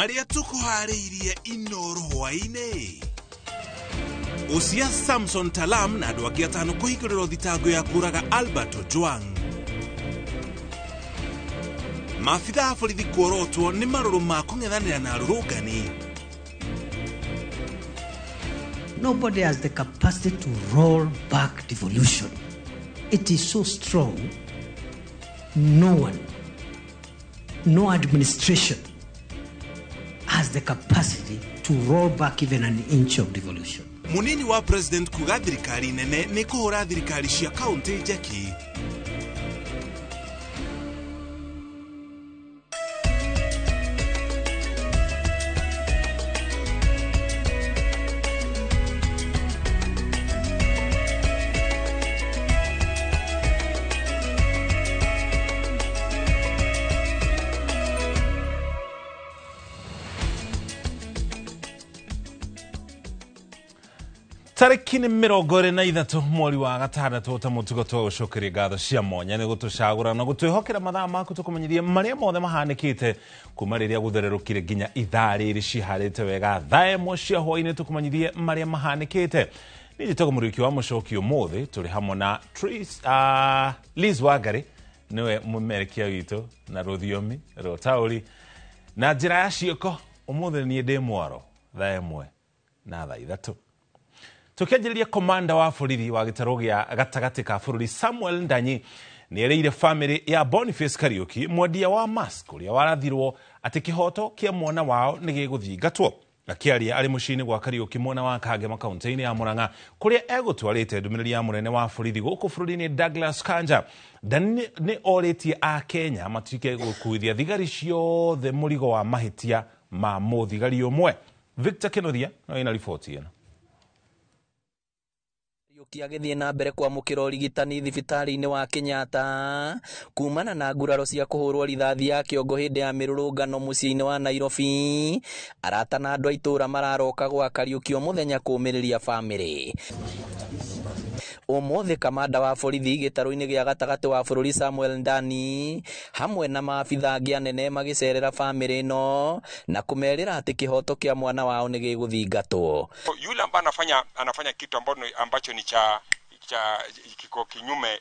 Marĩa tũkũharĩirie Inoro hwaĩ-inĩ. Usia Samson Talam na andũ angĩ atano kũhingũrĩrwo thitango ya kũraga Albert Ojwang. Maabitha a borithi kuorotwo nĩ marũrũ ma kũng'ethanĩra na arũrũngani. Nobody has the capacity to roll back devolution. It is so strong, no one, no administration has the capacity to roll back even an inch of devolution. Munini wa president kuga thirikari nene nĩ kũhũra thirikari cia kaunti njeki. Tarĩki nĩ 23 mweri wa gatandatũ ta mũtugo twagũcokeria ngatho cia mwanya nĩ gũtũcagũra na gũtwĩhokera mathaa maku tũkũmenyithie marĩa mothe mahanĩkĩte kuma rĩrĩa gũthererũkire nginya ithaa rĩrĩ ciharĩte wega thaa 1 cia hwaĩ-inĩ tũkũmenyithie marĩa mahanĩkĩte. Niĩ njĩtagwo Mũrĩki wa Mũcoki. Ũmũthĩ tũrĩ hamwe na Liz Wangari, nĩwe mũmerekia witũ na rũthiomi rwa taũri na njĩra ya ciĩko. Ũmũthĩ niĩ ndĩ mwaro thaa 1 na thaa 3. Tukianjĩrĩria, komanda wa borithi wa gĩtarũ gĩa gatagatĩ ka bũrũri Samuel Ndanyi nĩ erĩire famĩlĩ ya Boniface Kariuki, mwendia wa mask ũrĩa warathirwo, atĩ kĩhoto kĩa mwana wao nĩ gĩgũthingatwo. Akĩaria arĩ mũciĩ-inĩ gwa Kariuki mwena wa Kangema kaunti-inĩ ya Murang'a kũrĩa egũtwarĩte ndũmĩrĩri ya mũnene wa borithi gũkũ bũrũri-inĩ Douglas Kanja, Ndani nĩ orĩtie a Kenya matuĩke gũkuithia thigari ciothe mũrigo wa mahĩtia ma mũthigari ũmwe. Victor Kĩnuthia no ĩna riboti ĩno. Kariuki agĩthiĩ na mbere kwamũkĩra ũrigitani thibitarĩ-inĩ wa Kenyatta kumana na nguraro cia kũhũrwo rithathi ya kĩongo hĩndĩ ya mĩrũrũngano mũciĩ-inĩ wa Nairobi. Arata na andũ a itũũra mararoka gwa Kariuki o mũthenya kũũmĩrĩria bamĩrĩ. Ũmũthĩ kamanda wa borithi gĩtarũ-inĩ gĩa gatagatĩ wa bũrũri Samuel Ndani hamwe na maabitha angĩ anene magĩcerera bamĩrĩ ĩno na kũmerĩra atĩ kĩhoto kĩa mwana wao nĩ gĩgũthingatwo. Yule ambaye anafanya kitu ambacho ni cha kiko kinyume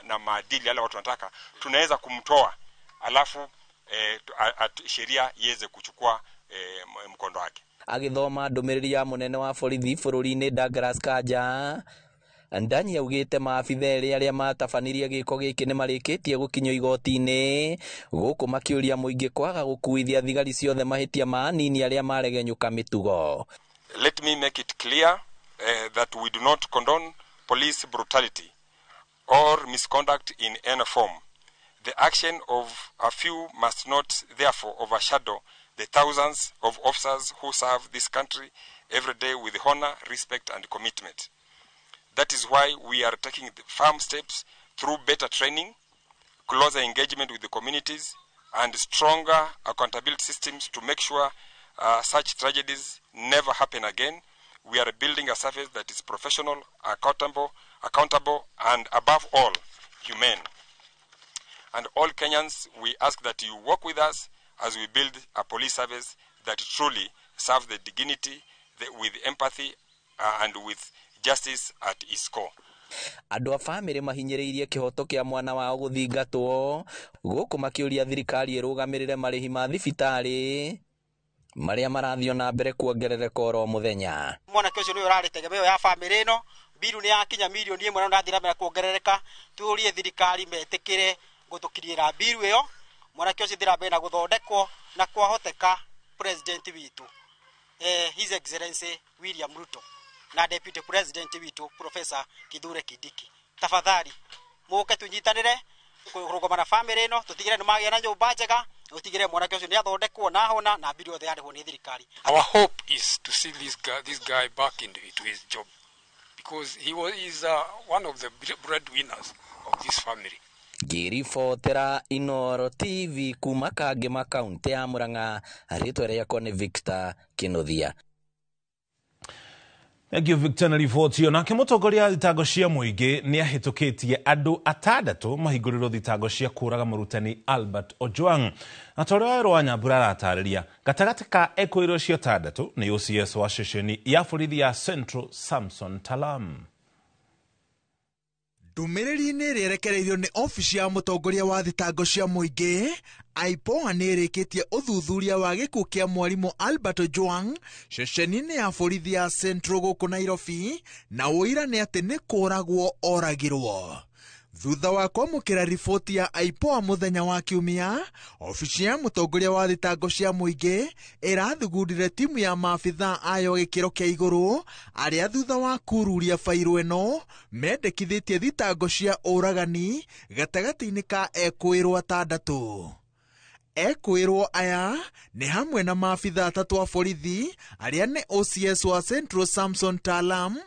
na maadili yale watu wanataka, tunaweza kumtoa alafu sheria iweze kuchukua mkondo wake. Agĩthoma ndũmĩrĩri ya mũnene wa borithi bũrũri-inĩ Douglas Kanja, Ndanyi augĩte maabitha erĩ arĩa matabanirie gĩko gĩkĩ nĩ marĩkĩtie gũkinyio igoti-inĩ gũkũ makĩũria mũingĩ kwaga gũkuithia thigari ciothe mahĩtia ma anini arĩa maregenyũka mĩtugo. Let me make it clear that we do not condone police brutality or misconduct in any form. The action of a few must not therefore overshadow the thousands of officers who serve this country every day with honor, respect and commitment. That is why we are taking the firm steps through better training, closer engagement with the communities, and stronger accountability systems to make sure such tragedies never happen again. We are building a service that is professional, accountable, and above all, humane. And all Kenyans, we ask that you work with us as we build a police service that truly serves the dignity, with empathy, and with justice at its core. Andũ a bamĩrĩ mahinyĩrĩirie kĩhoto kĩa mwana wao gũthingatwo gũkũ makĩũria thirikari ĩrũgamĩrĩre marĩhi ma thibitarĩ marĩa marathiĩ na mbere kuongerereka oro mũthenya. Mwanake ũcio nĩwe ũrarĩ tegemeo ya bamĩrĩ ĩno. Biru nĩ yakinya mirioni 1 na ũrathiĩ na mbere kuongerereka. Tũrie thirikari metĩkĩre gũtũkinyĩra biru ĩyo, mwanake ũcio thiĩ na mbere na gũthondekwo, na kwahoteka president witũ, His Excellency William Ruto, na deputy president witũ Professor Kithure Kindiki, tafadhali mũke tũnyitanĩre kũrũgama na bamĩrĩ ĩno, tũtigĩre nĩ magĩa na nyũmba njega, tũtigĩre mwanake ũcio nĩ athondekwo na ahona na biru yothe yarĩhwo nĩ thirikari. Our hope is to see this guy back into his job, because he is one of the breadwinners of this family. Ngĩribotera Inoro TV kuma Kangema kaunti ya Murang'a, rĩtwa rĩakwa nĩ Victor Kĩnuthia. Thank you Victor na riboti ĩyo. Nake mũtongoria wa thitango cia mũingĩ nĩ ahĩtũkĩtie andũ atandatũ mahingũrĩrwo thitango cia kũraga mũrutani Albert Ojwang. Na ta ũrĩa Werũ wa Nyambura aratarĩria, gatagatĩ ka ekũĩrwo acio atandatũ nĩ OCS wa ceceni ya borithi ya Central Samson Talam. Ndũmĩrĩri-inĩ ĩrĩa ĩrekereirio nĩ obici ya mũtongoria wa thitango cia mũingĩ, IPOA nĩ ĩrĩkĩtie ũthuthuria wa gĩkuũ kĩa mwarimũ Albert Ojwang ceceni-inĩ ya borithi ya Central gũkũ Nairobi, na ũira nĩ atĩ nĩ kũragwo oragirwo. Thutha wa kwamũkĩra riboti ya IPOA mũthenya wa Kiumia, obici ya mũtongoria wa thitango cia mũingĩ ĩrathugundire timu ya maabithaa ayo gĩkĩro kĩa igũrũ arĩa thutha wa kururia bairũ ĩno mendekithĩtie thitango cia ũragani gatagatĩ-inĩ ka ekũĩrwo atandatũ. Ekũĩrwo aya nĩ hamwe na maabithaa atatũ a borithi arĩa nĩ OCS wa Central Samson Talam,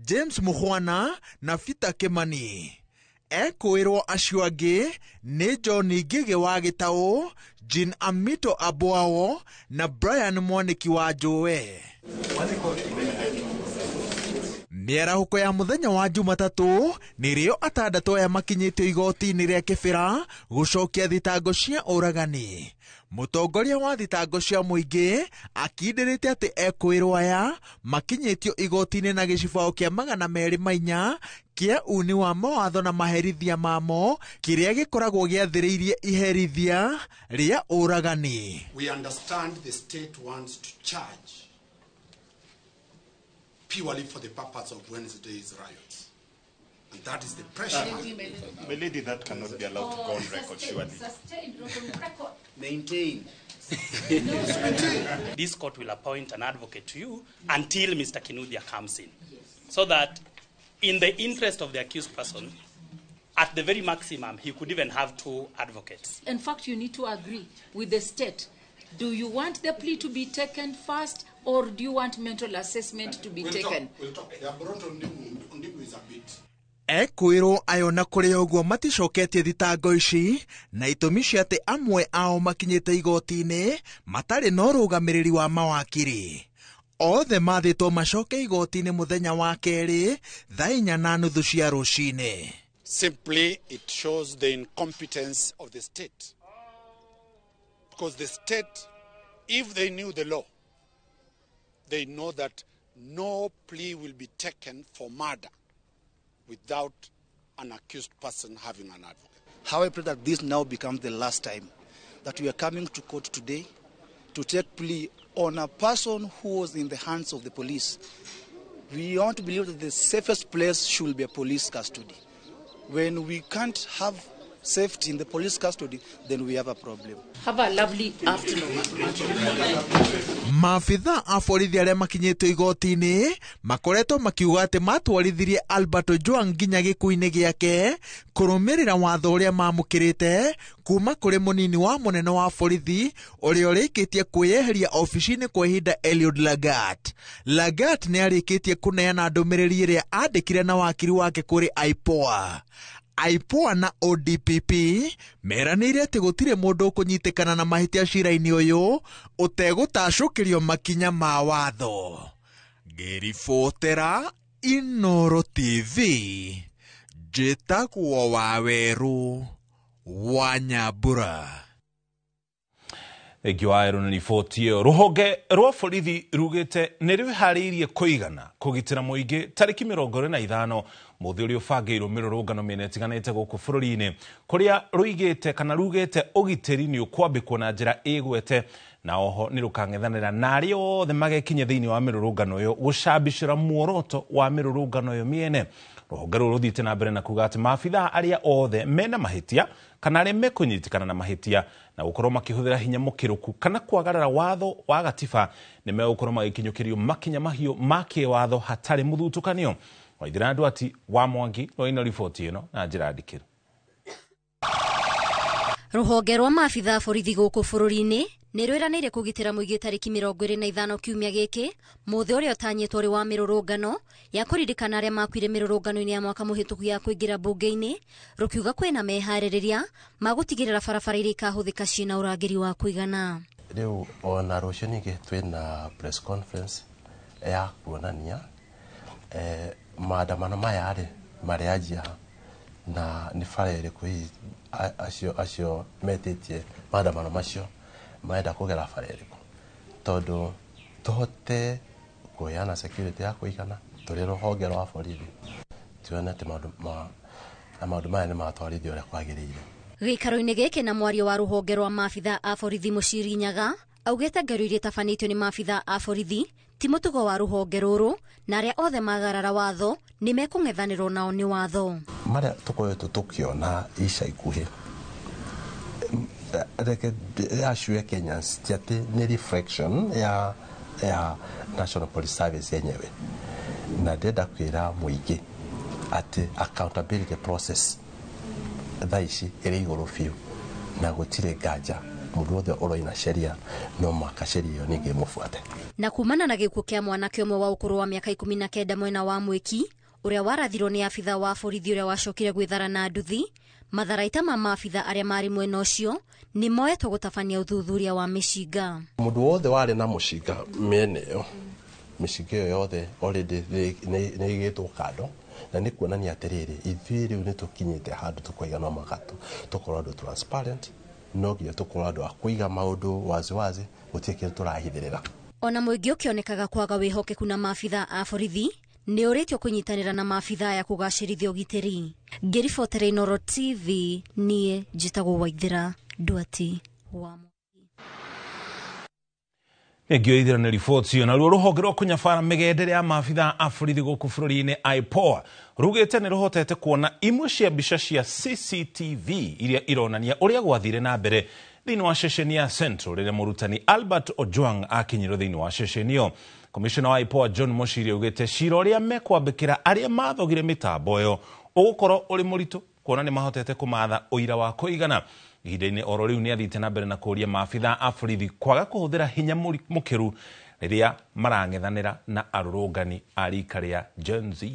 James Mukhwana na Peter Kimani. Ekũĩrwo acio angĩ nĩ John Ngige wa Gĩtaũ, Jean Amito Abwao na Brian Mwaniki wa Njowe. Mĩarahũko ya mũthenya wa Jumatatũ nĩrĩo atandatũ aya makinyĩtio igoti-inĩ rĩa Kĩbĩra gũcokia thitango cia ũragani. Mũtongoria wa thitango cia mũingĩ akindĩrĩte atĩ ekũĩrwo aya makinyĩtio igoti-inĩ na gĩcibao kĩa 204 kĩa uni wa mawatho na maherithia mamo kĩrĩa gĩkoragwo gĩathĩrĩirie iherithia rĩa ũragani. We understand the state wants to charge purely for the purpose of Wednesday's riots. And that is the pressure. My lady, that cannot be allowed to go on record, surely. Maintain. This court will appoint an advocate to you until Mr. Kinuthia comes in. Yes. So that in the interest of the accused person, at the very maximum, he could even have two advocates. In fact, you need to agree with the state. Do you want the plea to be taken first, or do you want mental assessment to be taken? We'll talk. The Ambroto Ondibu is a bit. Ekũĩrwo ayo na kũrĩ ũguo maticoketie thitango ici na itũmi cia atĩ amwe ao makinyĩte igoti-inĩ matarĩ na ũrũgamĩrĩri wa mawakiri. Othe mathĩtwo macoke igoti-inĩ mũthenya wa kerĩ thaa 4:30 cia rũcinĩ. Simply it shows the incompetence of the state. Because the state, if they knew the law, they know that no plea will be taken for murder without an accused person having an advocate. How I pray that this now becomes the last time that we are coming to court today to take plea on a person who was in the hands of the police. We want to believe that the safest place should be a police custody. When we can't have safety in the police custody, then we have a problem. Have a lovely afternoon. Maabithaa a borithi arĩa makinyĩtio igoti-inĩ makoretwo makiuga atĩ matwarithirie Albert Ojwang nginya gĩkuũ-inĩ gĩake kũrũmĩrĩra watho ũrĩa mamũkĩrĩte kuma kũrĩ mũnini wa mũnene wa borithi ũrĩa ũrĩkĩtie kwĩyeheria obici-inĩ kwa ihinda Eliud Lagat. Lagat nĩ arĩkĩtie kũneana ndũmĩrĩri ĩrĩa andĩkire na wakiri wake kũrĩ IPOA. IPOA na ODPP meranĩire atĩ gũtirĩ mũndũ ũkũnyitĩkana na mahĩtia cira-inĩ ũyũ ũtegũtacũkĩrio makinya ma watho. Ngĩribotera Inooro TV, njĩtagwo Wawerũ wa Nyambura. Thengiũ wa Aaron riboti ĩyo. Rũhonge rwa borithi rugĩte nĩ rwĩharĩirie kũigana kũgitĩra mũingĩ tarĩki 25 mũthĩ ũrĩa ũbangĩirwo mĩrũrũngano mĩena ĩtiganĩte gũkũ bũrũri-inĩ kũrĩa rũigĩte kana rugĩte ũgitĩri nĩ ũkwambĩkwo na njĩra ĩgwete na oho nĩ rũkang'ethanĩra na arĩa othe magekinya thĩinĩ wa mĩrũrũngano ĩyo gũcambicĩra muoroto wa mĩrũrũngano ĩyo mĩene. Rũhonge rũrũ rũthiĩte na mbere na kuga atĩ maabithaa arĩa othe mena mahĩtia kana arĩa mekũnyitĩkana na mahĩtia na gũkorwo makĩhũthĩra hinya mũkĩrũku kana kwagarara watho wa gatiba nĩ megũkorwo magĩkinyũkĩrio makinya mahiũ ma kĩwatho hatarĩ mũthutũkanio. Waithira Ndwati wa Mwangi no riboti ĩno na njĩra ndikĩru. Rũhonge rwa maabithaa borithi gũkũ bũrũri-inĩ nĩ rwĩranĩire kũgitĩra mũingĩ tarĩki 25 kiumia gĩkĩ mũthĩ ũrĩa ũtanyĩtwo ũrĩ wa mĩrũrũngano ya kũririkana arĩa makuire mĩrũrũngano-inĩ ya mwaka mũhĩtũku ya kũingĩra mbunge-inĩ, rũkiuga kwĩna meharĩrĩria ma gũtigĩrĩra barabara iria ikahũthĩka ciĩna ũrangĩri wa kũigana. Rĩu ona rũciũ ningĩ twĩna press conference ya kuonania Maandamano maya rĩ marĩanjia na nĩ bara ĩrĩkũ hihi acio metĩtie maandamano macio marenda kũgera bara ĩrĩkũ, tondũ tũhote kũheana security ya kũigana tũrĩ rũhonge rwa borithi tuone atĩ maũndũ maya nĩ matwarithio ũrĩa kwagĩrĩire. Gĩikaro-inĩ gĩkĩ na mwario wa rũhonge rwa maabitha a borithi Mũciri Nyaga augĩte ngero iria itabanĩtio nĩ maabitha a borithi ti mũtugo wa rũhonge rũrũ, na arĩa othe magarara watho nĩ mekũng'ethanĩrwo nao nĩ watho. Marĩa tũkoretwo tũkĩona ica ikuhĩ, reke assure Kenyans ti atĩ nĩ reflection ya National Police Service yenyewe, na ndĩrenda kwĩra mũingĩ atĩ accountability process thaa ici ĩrĩ igũrũ biũ na gũtirĩ nganja mũndũ wothe ũroina sheria no mũhaka sheria ĩyo ningĩ ĩmũbuate. Na kumana na gĩkuũ kĩa mwanake ũmwe wa ũkũrũ wa mĩaka 19 mwena wa Mwĩki ũrĩa warathirwo nĩ abitha wa borithi ũrĩa wacokire gwĩthara na nduthi, matharaita ma maabitha arĩa marĩ mwena ũcio nĩ moetwo gũtabania ũthuthuria wa mĩcinga. Mũndũ wothe warĩ na mũcinga mĩena ĩyo, mĩcinga ĩyo yothe already nĩ ĩigĩtwo kando, na nĩ kuonania atĩrĩrĩ ithuĩ rĩu nĩ tũkinyĩte handũ tũkoiga no mũhaka tũkorwo andũ transparent, no nginya tũkorwo andũ a kũiga maũndũ waziwazi, gũtirĩ kĩndũ tũrahithĩrĩra. Ona mũingĩ ũkĩonekaga kwaga wĩhokeku na maabitha a borithi nĩ ũrĩtio kũnyitanĩra na maabitha aya kũgacĩrithia ũgitĩri. Ngĩribotera Inooro TV, niĩ njĩtagwo Waithĩra Ndwati wa Ngio ithira nĩ riboti ĩyo. Naruo rũhonge rwa kũnyabara mĩgendere ya maabitha a borithi gũkũ bũrũri-inĩ IPOA rugĩte nĩ rũhotete kuona imwe cia mbica cia CCTV iria ironania ũrĩa gwathire na mbere thĩinĩ wa ceceni ya Central rĩrĩa mũrutani Albert Ojwang akinyirwo thĩinĩ wa ceceni ĩyo. Komishona wa IPOA John Muchiri augĩte cira ũrĩa mekwambĩkĩra arĩa mathogire mĩtambo ĩyo ũgũkorwo ũrĩ mũritũ kuona nĩ mahotete kũmatha ũira wa kũigana. Ihinda-inĩ oro rĩu nĩ athiĩte na mbere na kũũria maabitha a borithi kwaga kũhũthĩra hinya mũkĩru rĩrĩa marang'ethanĩra na arũrũngani a rika rĩa Gen Z.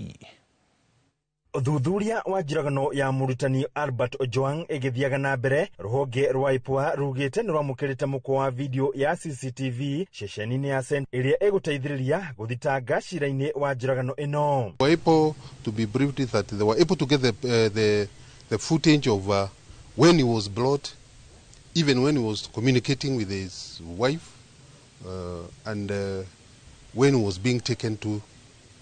Ũthuthuria wa njũragano ya mũrutani Albert Ojwang ĩgĩthiaga na mbere, rũhonge rwa IPOA rugĩte nĩ rwamũkĩrĩte mũkwa wa video ya CCTV ceceni-inĩ ya Central ĩrĩa ĩgũteithĩrĩria gũthitanga cira-inĩ wa njũragano ĩno. Were able to be briefed that they were able to get the footage of when he was brought, even when he was communicating with his wife, and when he was being taken to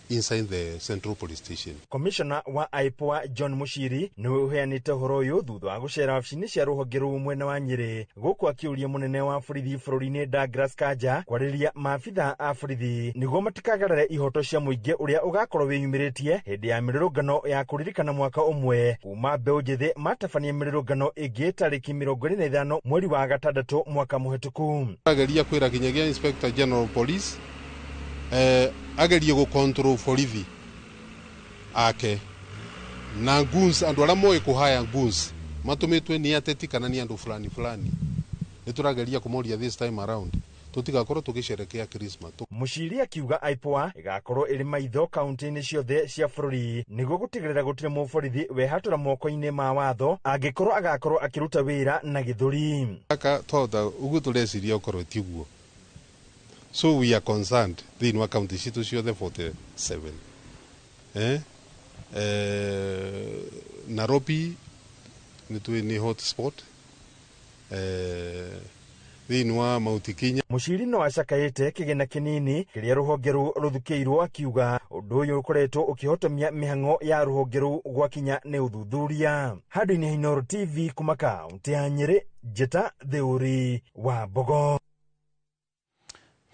inside the Central Police Station. Commissioner wa IPOA John Muchiri niwe uheanite uhoro uyu thutha wa gucera wabici-inĩ cia rũhonge rũu mwena wa Nyĩrĩ, gũkũ akĩũria mũnene wa borithi bũrũri-inĩ Douglas Kanja kwarĩria maabitha a borithi nĩguo matikagarare ihoto cia mũingĩ ũrĩa ũgakorwo wĩyumĩrĩtie hĩndĩ ya mĩrũrũngano ya kũririkana mwaka ũmwe kuma mbeũ njĩthĩ matabania mĩrũrũngano ĩngĩ tarĩki 25 mweri wa gatandatũ mwaka mũhetũku. Ageria kwĩra kinyagia Inspector General of Police agerie gå control borithi ake na goons, andu aria moĩ kũhaya goons matũmĩtwe nĩ ateti kana nĩ andũ fulani fulani. Nĩ tũrageria kũmoria this time around tũtigakorwo tũgĩcerekea Christmas. Muchiri akiuga IPOA ĩgakorwo ĩrĩ maitho kaunti-inĩ ciothe cia bũrũri nĩguo gũtigĩrĩra gũtirĩ mũborithi wehatũra moko-inĩ ma watho angĩkorwo agakorwo akĩruta wĩra na gĩthũri. Aka twahota ũguo tũreciria ũkorwo tiguo. So we are concerned thĩinĩ wa kaunti citũ ciothe 47. Nairobi nĩ hot spot. Thĩinĩ wa Mount Kenya. Muchiri no acakaĩte kĩgĩna kĩnini kĩrĩa rũhonge rũu rũthukĩirwo akiuga ũndũ ũyũ ũkoretwo ũkĩhotomia mĩhang'o ya rũhonge rũu gwakinya nĩ ũthuthuria. Handũ-inĩ ha Inooro TV kuma kaunti ya Nyĩrĩ, Njĩta Theuri wa Mbogo.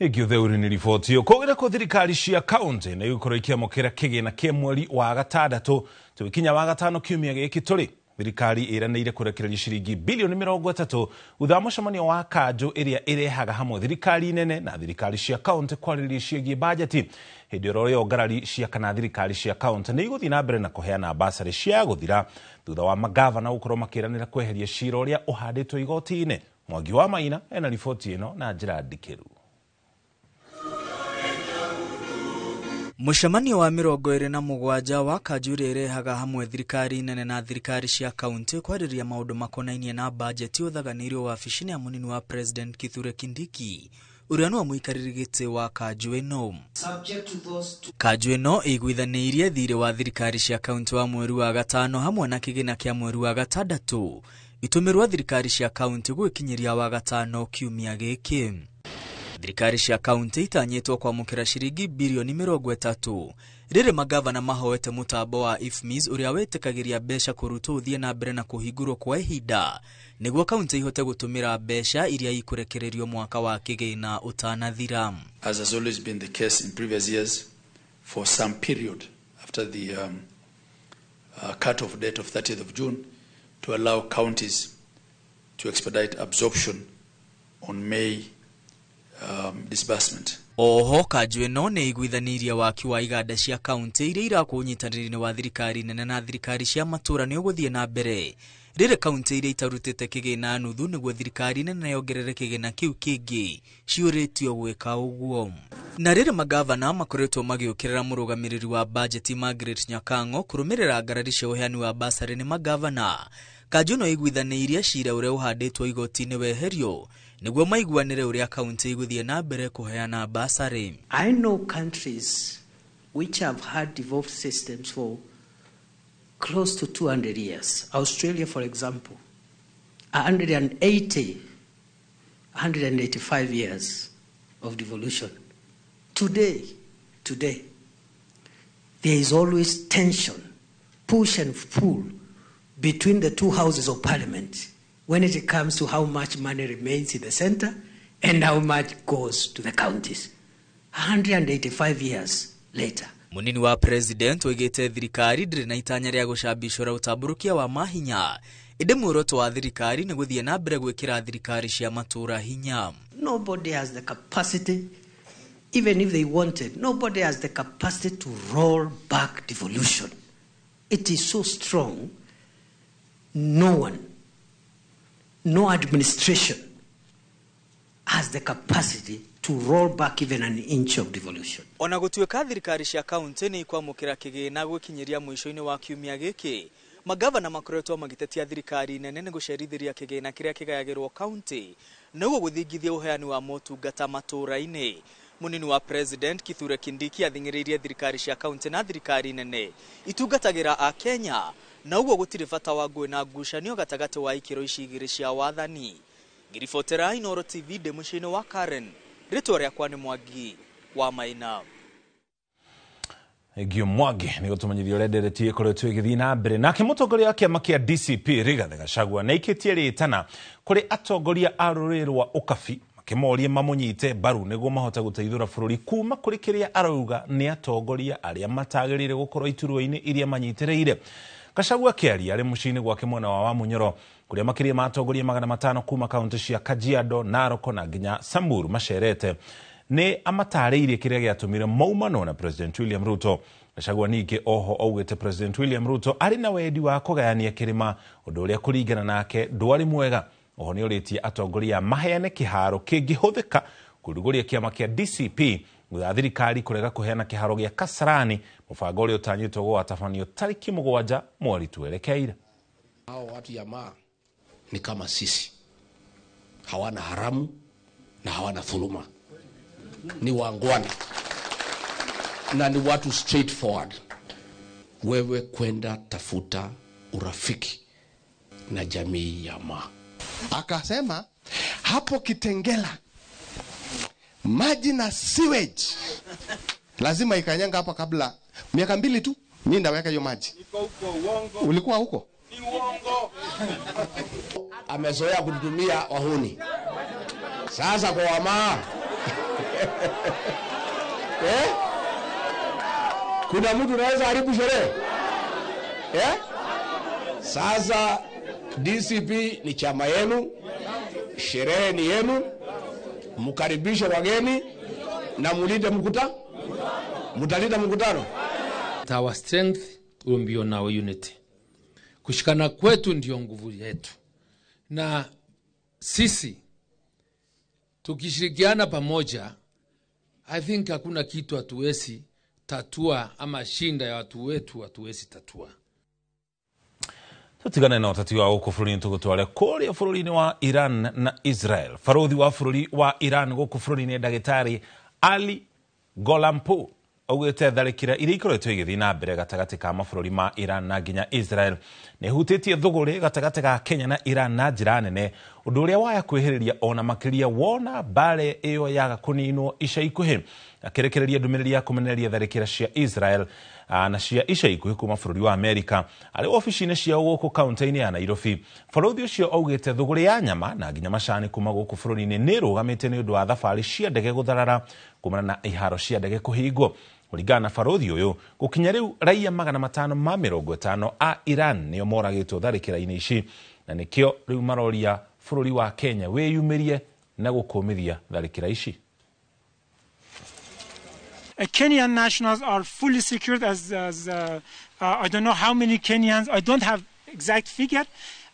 Ĩngĩ Theuri nĩ riboti ĩyo. Kũgĩra kũ thirikari cia kaunti nĩ igũkorwo ikĩamũkĩra kĩgĩna kĩa mweri wa gatandatũ tũgĩkinya wa gatano kiumia gĩkĩ tũrĩ. Thirikari ĩranĩire kũrekereria ciringi bilioni 30 thutha wa mũcemanio wa kanjũ ĩrĩa ĩrehaga hamwe thirikari nene na thirikari cia kaunti kwarĩrĩria ciĩgiĩ bajeti. Hĩndĩ oro ĩyo ngarari cia kana thirikari cia kaunti nĩ igũthiĩ na mbere na kũheana basarĩ cia gũthira thutha wa magavana gũkorwo makĩranĩra kweheria cira ũrĩa ũhandĩtwo igoti-inĩ. Mwangi wa Maina ena riboti ĩno na njĩra ndikĩru. Mũcemanio wa 27 wa kanjũ ĩrĩa ĩrehaga hamwe thirikari nene na thirikari cia kaunti kwarĩrĩria maũndũ makonainie na bajeti ũthaganĩirio wabici-inĩ ya mũnini wa President Kithure Kindiki. Ũrĩa nĩwe mũikarĩri gĩtĩ wa kanjũ ĩno. Kanjũ ĩno ĩiguithanĩirie thirĩ wa thirikari cia kaunti wa mweri wa gatano hamwe na kĩgĩna kĩa mweri wa gatandatũ itũmĩrwo thirikari cia kaunti gwĩkinyĩria wa gatano kiumia gĩkĩ. Thirikari cia kaunti itanyĩtwo kwamũkĩra ciringi birioni 30 rĩrĩ magavana mahoete mũtambo wa IFMIS ũrĩa wĩtĩkagĩria mbeca kũrutwo ũthiĩ na mbere na kũhingũrwo kwa ihinda nĩguo kaunti ihote gũtũmĩra mbeca iria ikũrekererio mwaka wa kĩgĩna ũtanathira. As has always been the case in previous years, for some period after the cut-off date of 30th of June, to allow counties to expedite absorption on May disbursement. Oho kanjũ ĩno nĩ iguithanĩirie waki wa iganda cia kaunti iria irakwo ũnyitanĩri-inĩ wa thirikari nene na thirikari cia matũũra nĩ ũgũthiĩ na mbere rĩrĩ kaunti iria itarutĩte kĩgĩna nuthu nĩguo thirikari nene yongerere kĩgĩna kĩu kĩngĩ ciũrĩtio gwĩka ũguo. Na rĩrĩ magavana makoretwo magĩũkĩrĩra mũrũgamĩrĩri wa bajeti Margaret Nyakang'o kũrũmĩrĩra ngarari cia ũheani wa basarĩ nĩ magavana. Kanjũ ĩno ĩiguithanĩirie cira ũrĩa ũhandĩtwo igoti-inĩ weherio nĩguo maiguanĩre ũrĩa kaunti igũthiĩ na mbere kũheana basarĩ. I know countries which have had devolved systems for close to 200 years. Australia, for example, 180, 185 years of devolution. Today, there is always tension, push and pull between the two houses of parliament when it comes to how much money remains in the center and how much goes to the counties. 185 years later. Munini wa president oigĩte thirikari ndĩrĩ na itanya rĩa gũcambicũra ũtambũrũkia wa mahinya ĩndĩ muoroto wa thirikari nĩ gũthiĩ na mbere gwĩkĩra thirikari cia matũũra hinya. Nobody has the capacity, even if they wanted, nobody has the capacity to roll back devolution. It is so strong, no one, no administration has the capacity to roll back even an inch of devolution. Ona gũtuĩka thirikari cia kaunti nĩ ikwamũkĩra kĩgĩna gwĩkinyĩria mũico-inĩ wa kiumia gĩkĩ, magavana makoretwo magĩtetia thirikari nene nĩ gũcerithĩria kĩgĩna kĩrĩa kĩgayagĩrwo kaunti nĩguo gũthingithia ũheani wa motungata matũũra-inĩ. Munini wa president Kithure Kindiki athing'ĩrĩirie thirikari cia kaunti na thirikari nene itungatagĩra a Kenya na ũguo gũtirĩ bata wa ngũĩ na ngucanio gatagatĩ wa ikĩro ici igĩrĩ cia wathani. Ngĩribotera Inooro TV ndĩ mũciĩ-inĩ wa Karen, rĩtwa rĩakwa nĩ Mwangi wa Maina. Ngio Mwangi nĩ gũtũmenyithia ũrĩa ndereti ĩkoretwo ĩgĩthiĩ na mbere. Nake mũtongoria wa kĩama kĩa DCP Rigathĩ Gachagua nĩ aikĩtie rĩtana kũrĩ atongoria a rũrĩrĩ rwa Ũkabi makĩmorie mamũnyite mbaru nĩguo mahote gũteithũra bũrũri kuma kũrĩ kĩrĩa arauga nĩ atongoria arĩa matagĩrĩire gũkorwo iturwa-inĩ iria manyitĩrĩire. Gachagua akĩaria arĩ mũciĩ-inĩ gwake mwena wa Wamunyoro kũrĩa makĩria ma atongoria 500 kuma kaunti cia Kajiado, Narok na nginya Samburu macerete nĩ amatarĩirie kĩrĩa gĩatũmire maumanwo na President William Ruto. Gachagua ningĩ oho augĩte President William Ruto arĩ na wendi wa kũgayania kĩrĩma ũndũ ũrĩa kũringana nake ndwarĩ mwega. Oho nĩ ũrĩtie atongoria maheane kĩharo kĩngĩhũthĩka kũrugũria kĩama kĩa DCP thutha thirikari kũrega kũheana kĩharo gĩa Kasarani, mũbango ũrĩa ũtanyĩtwo gũgatabanio tarĩki 7 mweri twerekeire. Hao watu jamaa ni kama sisi, hawana haramu na hawana dhuluma, ni wangwana na ni watu straightforward. Wewe kwenda tafuta urafiki na jamii ya Maa. Akasema hapo Kitengela maji na sewage lazima ikanyanga hapa kabla miaka 2 tu, mimi ndaweka hiyo maji. Ulikuwa huko? Ni uongo. Amezoea kututumia wahuni. Sasa kwa Wamaa Kuna mtu anaweza haribu sherehe? Sasa DCP ni chama yenu, sherehe ni yenu, mkaribishe wageni na mulinde mkutano. Mtalinda mkutano. Our strength will be on our unity. Kushikana kwetu ndio nguvu yetu. Na sisi tukishirikiana pamoja, I think hakuna kitu hatuwezi tatua ama shinda ya watu wetu hatuwezi tatua. Tutigane na ũteti wa gũkũ bũrũri-inĩ tũgũtware kũrĩa bũrũri-inĩ wa Iran na Israel. Barũthi wa bũrũri wa Iran gũkũ bũrũri-inĩ ndagĩtarĩ Ali Gholampour augĩte tharĩkĩra iria ikoretwo igĩthiĩ na mbere gatagatĩ ka mabũrũri ma Iran na nginya Israel nĩ hutĩtie thũgũrĩ gatagatĩ ga Kenya na Iran na njĩra nene, ũndũ ũrĩa waya kwĩhĩrĩria ona makĩria wona mbare ĩyo yaga kũninwo ica ikuhĩ. Akĩrekereria ndũmĩrĩri ya kũmenereria tharĩkĩra cia Israel na cia ica ikuhĩ kuma bũrũri wa Amerika arĩ obici-inĩ ciao gũkũ kaunti-inĩ ya Nairobi. Barũthi ũcio augĩte thũgũrĩ ya nyama na nginya macani kuma gũkũ bũrũri-inĩ nĩ ĩrũgamĩte nĩ ũndũ wa thabarĩ cia ndege gũtharara kumana na iharo cia ndege kũhingwo. Kũringana na barũthi ũyũ, gũkinya rĩu raia 550 a Iran nĩo moragĩtwo tharĩkĩra-inĩ ici, na nĩkĩo rĩu maroria bũrũri wa Kenya wĩyumĩrie na gũkũmithia tharĩkĩra ici. Kenyan nationals are fully secured as I don't know how many Kenyans, I don't have exact figure.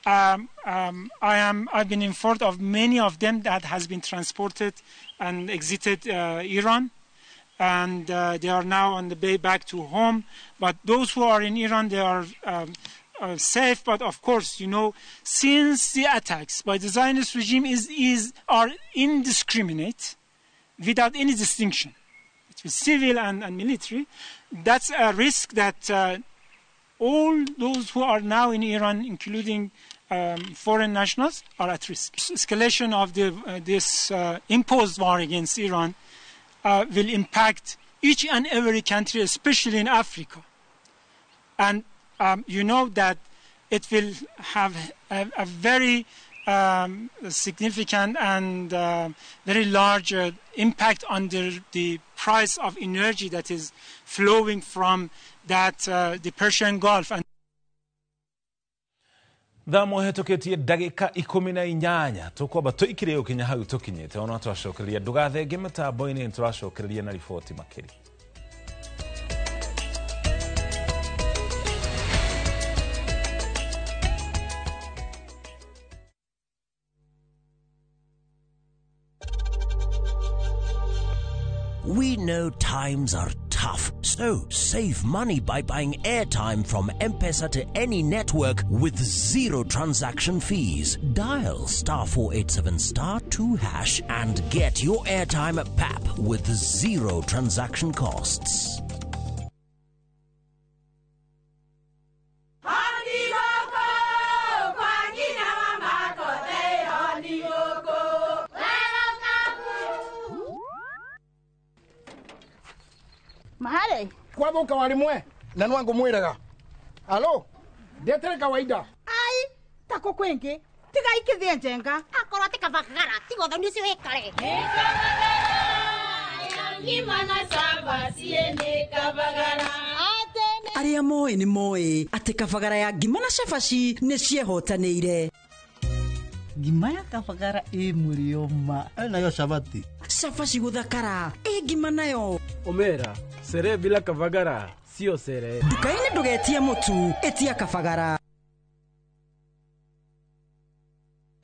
I've been informed of many of them that has been transported and exited Iran, and they are now on the way back to home. But those who are in Iran, they are safe. But of course, you know, since the attacks by the Zionist regime are indiscriminate, without any distinction between civil and military, that's a risk that all those who are now in Iran, including foreign nationals, are at risk. Escalation of this imposed war against Iran will impact each and every country, especially in Africa. And you know that it will have a very significant and very large impact on the price of energy that is flowing from that the Persian Gulf. And thaa mũhetũkĩtie ndagĩka 18 tũkwamba tũikire ũkinya hau tũkinyĩte ona twacokereria ndũgathenge mĩtambo-inĩ nĩtũracokereria na riboti makĩria. We know times are tough, so save money by buying airtime from M-Pesa to any network with zero transaction fees. Dial *487*2# and get your airtime at PAP with zero transaction costs. Mahale kwathuka warimwe na nwangu mwiraga alo ndetere kawaida ai tako kwingi tiga ikithie njenga akorwo ti kabagara tiga uthoni ucio wikare aria moĩ nĩ moĩ atĩ kabagara ya ngima na cabaci nĩ ciehotanĩire. Ngima ya kabagara ĩ mũrĩo ma nayo cabati cabaci gũthakara ĩ ngima nayo omera sere bila kabagara sio sere. Nduka-inĩ ndũgetie mũtu, ĩtia kabagara.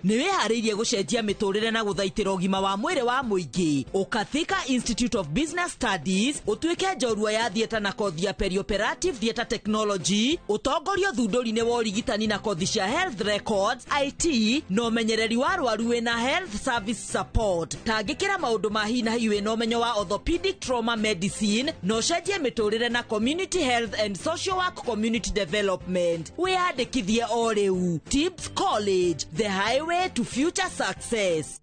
Nĩ wĩharĩirie gũcenjia mĩtũrĩre na gũthaitĩra ũgima wa mwĩrĩ wa mũingĩ. Ũka Thika Institute of Business Studies ũtuĩke njorua ya theatre na kothi ya perioperative theatre technology, ũtongorio thundũri-inĩ wa ũrigitani na kothi cia health records, IT na ũmenyereri wa arwaru wĩna health service support. Tangĩkĩra maũndũ ma hi na hi wĩna ũmenyo wa orthopedic trauma medicine na ũcenjie mĩtũrĩre na community health and social work community development. Wĩyandĩkithie o rĩu. Tips College, the highway to future success.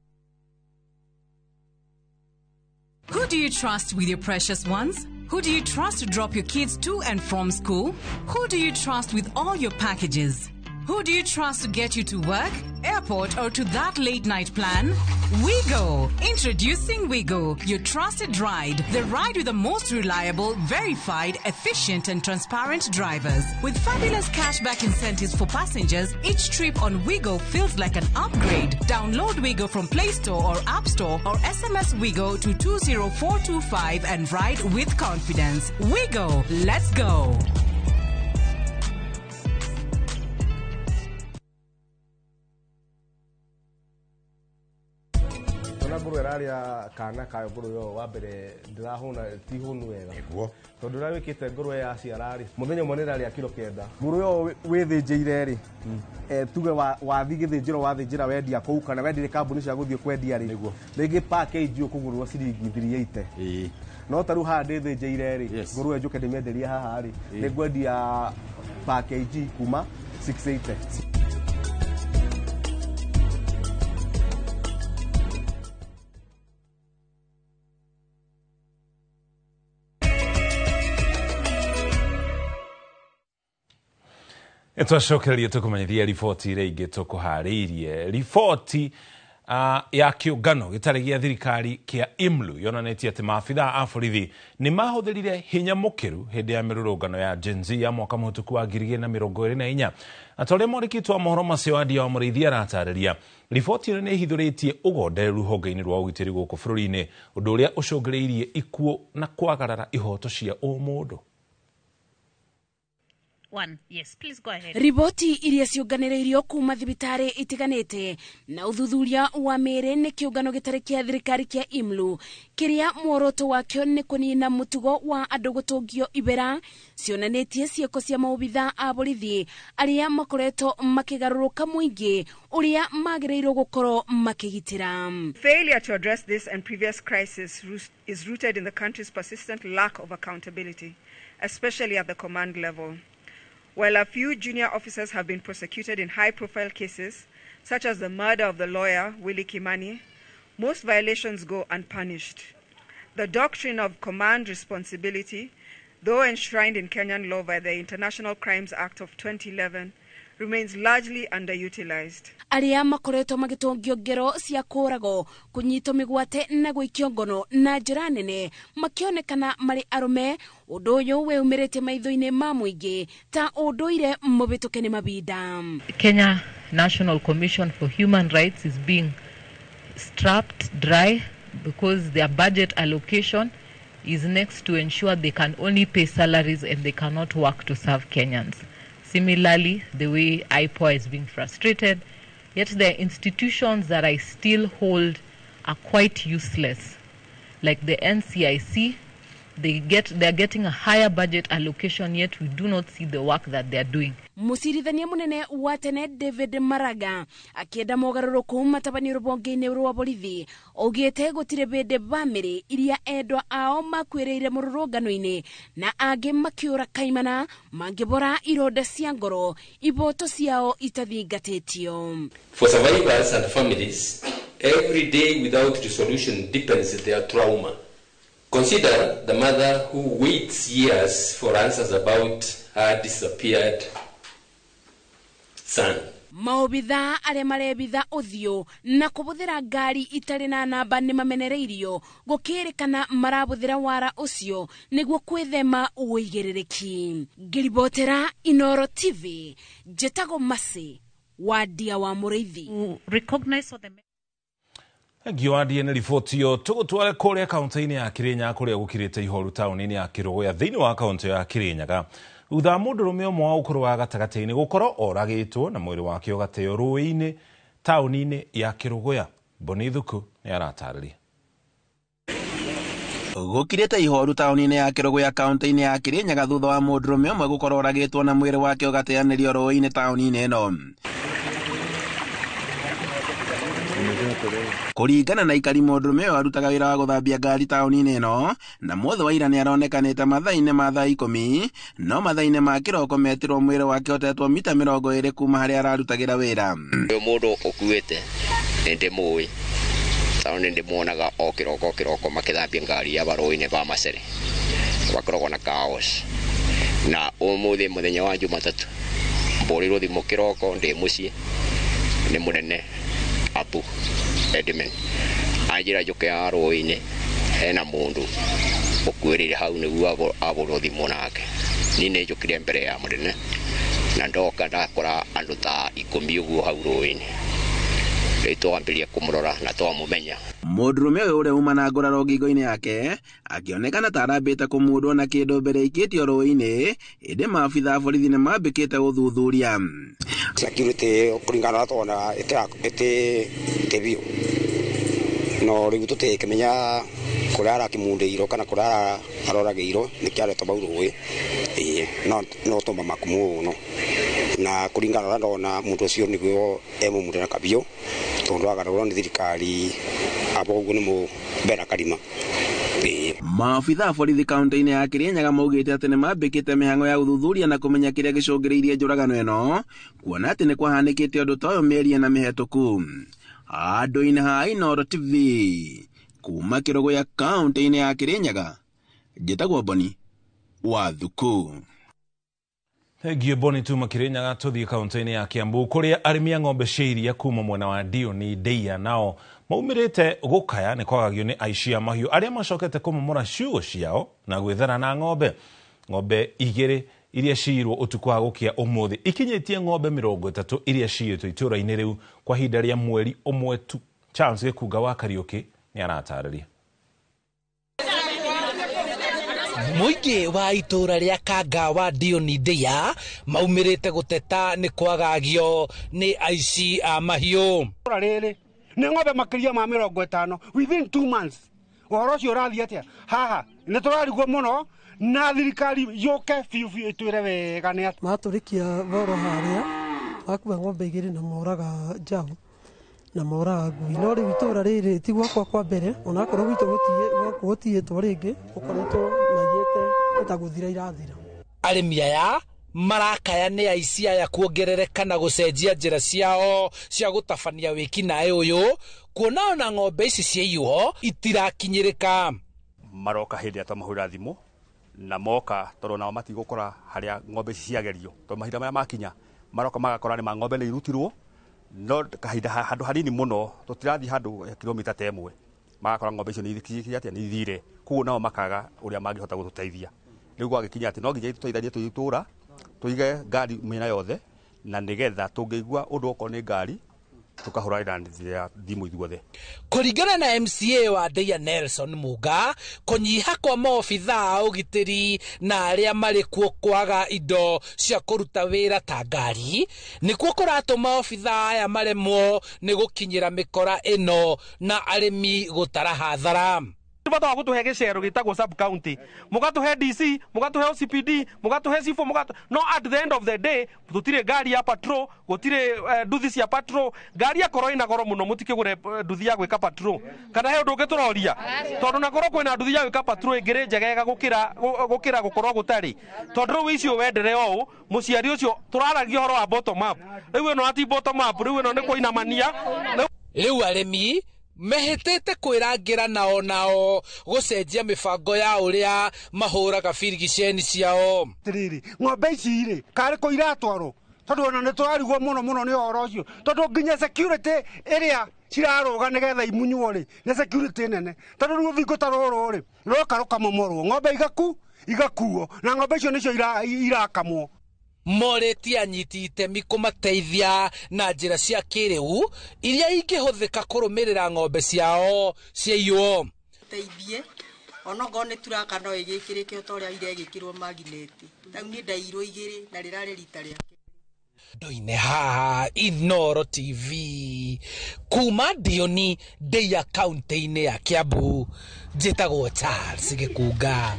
Who do you trust with your precious ones? Who do you trust to drop your kids to and from school? Who do you trust with all your packages? Who do you trust to get you to work, airport, or to that late night plan? WeGo! Introducing WeGo, your trusted ride. The ride with the most reliable, verified, efficient, and transparent drivers. With fabulous cashback incentives for passengers, each trip on WeGo feels like an upgrade. Download WeGo from Play Store or App Store or SMS WeGo to 20425 and ride with confidence. WeGo! Let's go! Wona ngũrwe ĩrarĩa kana kayo, ngũrwe ĩyo wa mbere ndĩrahũna, ti hũnu wega. Nĩguo. Tondũ ũrĩa wĩkĩte ngũrwe yaciara rĩ, mũthenya ũmwe nĩ ĩrarĩa kiro 9. Ngũrwe ĩyo wĩthĩnjĩire rĩ, tuge wathi gĩthĩnjĩro, wathĩnjĩra, wendia kũu kana wendirie kambuni cia gũthiĩ kwendia rĩ, rĩngĩ package ũkũgũrwo ciringi 380, no ta rĩu haha ndĩthĩnjĩire rĩ, ngũrwe njũke ndĩmĩenderie haha rĩ, nĩ ngwendia package kuma 680. Twacokererie tũkũmenyithia riboti iria ingĩ tũkũharĩirie. Riboti ya kĩũngano gĩtarĩ gĩa thirikari kĩa IMLU yonanĩtie atĩ maabithaa a borithi nĩ mahũthĩrire hinya mũkĩru hĩndĩ ya mĩrũrũngano ya Gen Z ya mwaka mũhĩtũku wa 2024. Na ta ũrĩa mwandĩki wa mohoro macio Andia wa Mũrĩithi aratarĩria, riboti ĩno nĩ ĩhithũrĩtie ũgondereru rũhonge-inĩ rwa ũgitĩri gũkũ bũrũri-inĩ, ũndũ ũrĩa ũcũngĩrĩirie ikuũ na kwagarara ihoto cia ũmũndũ. One. Yes, please go ahead. Riboti iria ciũnganĩrĩirio kuma thibitarĩ itiganĩte na ũthuthuria wa mĩĩrĩ nĩ kĩũngano gĩtarĩ kĩa thirikari kĩa IMLU, kĩrĩa muoroto wakĩo nĩ kũnina mũtugo wa andũ gũtũngio ibera, cionanĩtie ciĩko cia maobitha a borithi arĩa makoretwo makĩgarũrũka mũingĩ ũrĩa magĩrĩirwo gũkorwo makĩgitĩra. Failure to address this and previous crisis is rooted in the country's persistent lack of accountability, especially at the command level. While a few junior officers have been prosecuted in high-profile cases, such as the murder of the lawyer, Willie Kimani, most violations go unpunished. The doctrine of command responsibility, though enshrined in Kenyan law by the International Crimes Act of 2011, remains largely underutilized. Arĩa makoretwo magĩtũngio ngero cia kũragwo, kũnyitwo mĩgwate na gũikio ngono na njĩra nene makĩonekana marĩ arũme, ũndũ ũyũ wĩyumĩrĩtie maitho-inĩ ma mũingĩ ta ũndũire mũhĩtũke nĩ mabinda. Kenya National Commission for Human Rights is being strapped dry because their budget allocation is next to ensure they can only pay salaries and they cannot work to serve Kenyans. Similarly, the way IPOA is being frustrated, yet the institutions that I still hold are quite useless. Like the NCIC, they're getting a higher budget allocation, yet we do not see the work that they're doing. Mũcirithania mũnene wa tene David Maraga akĩenda mogarũrũku matabanio rũhonge-inĩ rwa borithi, augĩte gũtirĩ bĩndĩ bamĩrĩ iria endwa ao makuĩrĩire mũrũrũngano-inĩ na angĩ makĩũra kaimana mangĩbora ironda cia ngoro iboto ciao itathingatĩtio. For survivors and families, every day without resolution deepens their trauma. Consider the mother who waits years for answers about her disappeared son. Maobitha arĩa marebitha ũthiũ na kũbũthĩra ngari itarĩ na namba nĩ mamenereirio gũkĩrĩkana marabũthĩra wara ũcio nĩguo kwĩthema ũigĩrĩrĩki. Ngĩribotera Inoro TV, njĩtagwo Mercy Wandia wa Mũrĩithi. Thengio Wandie nĩ riboti ĩyo. Tũgũtware kũrĩa kaũntĩ-inĩ ya Kĩrĩnyaga kũrĩa gũkirĩte ihoru taũni-inĩ ya Kĩrũgũya thĩinĩ wa kaũntĩ ya Kĩrĩnyaga thutha wa mũndũrũme ũmwe wa ũkũrũ wa gatagatĩ-inĩ gũkorwo oragĩtwo na mwĩrĩ wake ũgateo rũĩ-inĩ taũni-inĩ ya Kĩrũgũya. Boni Thuku nĩ aratarĩria. Gũkirĩte ihoru taũni-inĩ ya Kĩrũgũya kaũntĩ-inĩ ya Kĩrĩnyaga thutha wa mũndũrũme ũmwe gũkorwo oragĩtwo na mwĩrĩ wake ũgateanĩrio rũĩ-inĩ taũni-inĩ ĩno. Kũringana na ikari, mũndũrũme ũyũ arutaga wĩra wa gũthambia ngari taũni-inĩ ĩno na mũthĩ wa ira nĩ aronekanĩte mathaa-inĩ ma thaa 10, no mathaa-inĩ ma kĩroko metirwo mwĩrĩ wake ũtetwo mita 20 kuma harĩa ararutagĩra wĩra. Ũyũ mũndũ ũkuĩte nĩ ndĩmũĩ tondũ nĩ ndĩmuonaga o kĩroko kĩroko makĩthambia ngari ya barũĩ-inĩ ba Macere, bakoragwo na kaos. Na ũmũthĩ mũthenya wa Jumatatũ mbũrĩirwo thimũ kĩroko ndĩ mũciĩ nĩ mũnene Abu Edmund anjĩra njũke ya rũĩ-inĩ hena mũndũ ũkuĩrĩire hau nĩguo abũrwo thimũ nake. Niĩ nĩ njũkire mbere ya mũnene na ndoka ndakora andũ ta 10 ũguo hau rũĩ-inĩ. Rĩu twambĩrĩria kũmũrora na twamũmenya. Mũndũrũme ũyũ ũrĩa uma na nguraro ngingo-inĩ yake akĩonekana ta arambĩte kũmundwo na kĩndũ mbere ikĩtio rũĩ-inĩ, ĩndĩ maabitha a borithi nĩ mambĩkĩte gũthuthuria. Security kũringana na tona ĩtĩ biũ No rĩu tũtikĩmenya kũrĩa arakĩmundĩirwo kana kũrĩa aroragĩirwo nĩkĩo aretwo bau rũĩ. Ĩĩ no tũmamaku mũno na kũringana na ũrĩa ndona mũndũ ũcio nĩguo emũmunde na kabiũ tondũ agarũrwo nĩ thirikari abo ũguo nĩ mũmbera karima. Maabitha a borithi kaunti-inĩ ya Kirinyaga maugĩte atĩ nĩ mambĩkĩte mĩhang'o ya gũthuthuria na kũmenya kĩrĩa gĩcũngĩrĩirie njũragano ĩno, kuona atĩ nĩ kwahanĩkĩte ũndũ ta ũyũ mĩeri ĩna mĩhetũku. Handũ-inĩ ha Inooro TV kuma Kĩrũgũya kaunti-inĩ ya Kirinyaga, njĩtagwo Boni wa Thuku. Thengiũ Boni. Tuma Kirinyaga tũthiĩ kaunti-inĩ ya Kiambu kũrĩa arĩmi a ng'ombe cia iria kuma mwena wa Ndioni Ndeia nao maumĩrĩte gũkaya nĩ kwagagio nĩ aici a mahiũ arĩa macokete kũmomora ciugũ ciao na gwĩthara na ng'ombe. Ng'ombe igĩrĩ iria ciirwo ũtukũ wa gũkĩa ũmũthĩ ikinyĩtie ng'ombe 30 iria ciiyĩtwo itũũra-inĩ rĩu kwa ihinda rĩa mweri ũmwe tu. Charles Gĩkunga wa Kariũki nĩ aratarĩria. Mũingĩ wa itũũra rĩa Kanga wa Ndioni Ndeia maumĩrĩte gũteta nĩ kwagagio nĩ aici a mahiũ. Itũũra rĩrĩ nĩ ng'ombe makĩria ma 50 within 2 months. Ũhoro ũcio ũrathiĩ atĩa haha? Nĩ tũrarigwo mũno na thirikari yũke biũ biũ ĩtwĩre wega nĩ atĩa. Matũrĩkia thoro harĩa makua ng'ombe igĩrĩ na moraga njaũ na moraga ngui. No rĩu itũũra rĩrĩ ti gwakwa kwa mbere, onakorwo gwitũ gũtiĩtwo rĩngĩ, gũkoretwo maiyĩte ta gũthira irathira. Arĩmi aya marakaya nĩ aici aya kuongerereka na gũcenjia njĩra ciao cia gũtabania wĩkinaĩ ũyũ, kuona ona ng'ombe ici ciaiywo itirakinyĩrĩka. Maroka hĩndĩ ĩrĩa twamahũrĩra thimũ na moka tondũ nao matigũkora harĩa ng'ombe ici ciagerio, tondũ mahinda marĩa makinya maroka magakora nĩ ma ng'ombe nĩ irutirwo, no kahinda handũ hanini mũno tũtirathiĩ handũ kilomita ta ĩmwe magakora ng'ombe icio nĩ ithire, koguo nao makaga ũrĩa mangĩhota gũtũteithia. Rĩu gwagĩkinya atĩ no nginya tũteithanie twĩ itũũra tũige ngari mĩena yothe na nĩgetha tũngĩigua ũndũ okorwo nĩ ngari tũkahũranĩra thimũ ithuothe. Kũringana na MCA wa Ndeia Nelson Muga, kũnyiha kwa maobitha a ũgitĩri na arĩa marĩ kuo kwaga indo cia kũruta wĩra ta ngari nĩkuo kũratũma obitha aya maremwo nĩ gũkinyĩra mĩkora ĩno na arĩmi gũtara hathara. Bata wa gũtũhe gĩcero gĩtagwo sub county, mũgatũhe DC, mũgatũhe OCPD, mũgatũhe C4, no at the end of the day gũtirĩ ngari ya patrol, gũtirĩ nduthi cia patrol. Ngari akorwo ĩna goro mũno mũtikĩgũre nduthi ya gwĩka patrol, kana he ũndũ ũngĩ tũroria, tondũ nakorwo kwĩna nduthi ya gwĩka patrol ĩngĩrĩ njegega gũkĩra gũkorwo gũtarĩ, tondũ rĩu icio wendere ũũ mũciari ũcio tũraragia ũhoro wa bottom up, rĩu ĩno ati bottom up, rĩu ĩno nĩ kũinamania. Rĩu arĩmi mehĩtĩte kwĩrangĩra nao nao gũcenjia mĩbango ya ũrĩa mahũraga birigiceni ciao. Atĩrĩrĩ, ng'ombe ici rĩ karĩ kũ iratwarwo? Tondũ ona nĩ tũrarigwo mũno mũno nĩ ũhoro ũcio, tondũ nginya security ĩrĩa cirarũga nĩgetha imunywo rĩ nĩ security nene, tondũ rĩu rũthingo ta rũrũ rĩ rũroka rũkamomorwo, ng'ombe igakuo na ng'ombe icio nĩcio irakamwo. Morĩtie anyiti itemi kũmateithia na njĩra cia kĩrĩu iria ingĩhũthĩka kũrũmĩrĩra ng'ombe ciao ciaiywo. Teithie onokorwo nĩ turaka no ĩgĩkĩrĩke o ta ũrĩa iregĩkĩrwo magineti. Rĩu niĩ ndaiyirwo igĩrĩ na rĩrarĩ rita rĩa ndoine haha Inooro TV kuma Ndioni Ndeia kaunti-inĩ ya Kiambu, njĩtagwo Charles Gĩkunga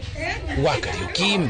wa Kariũki.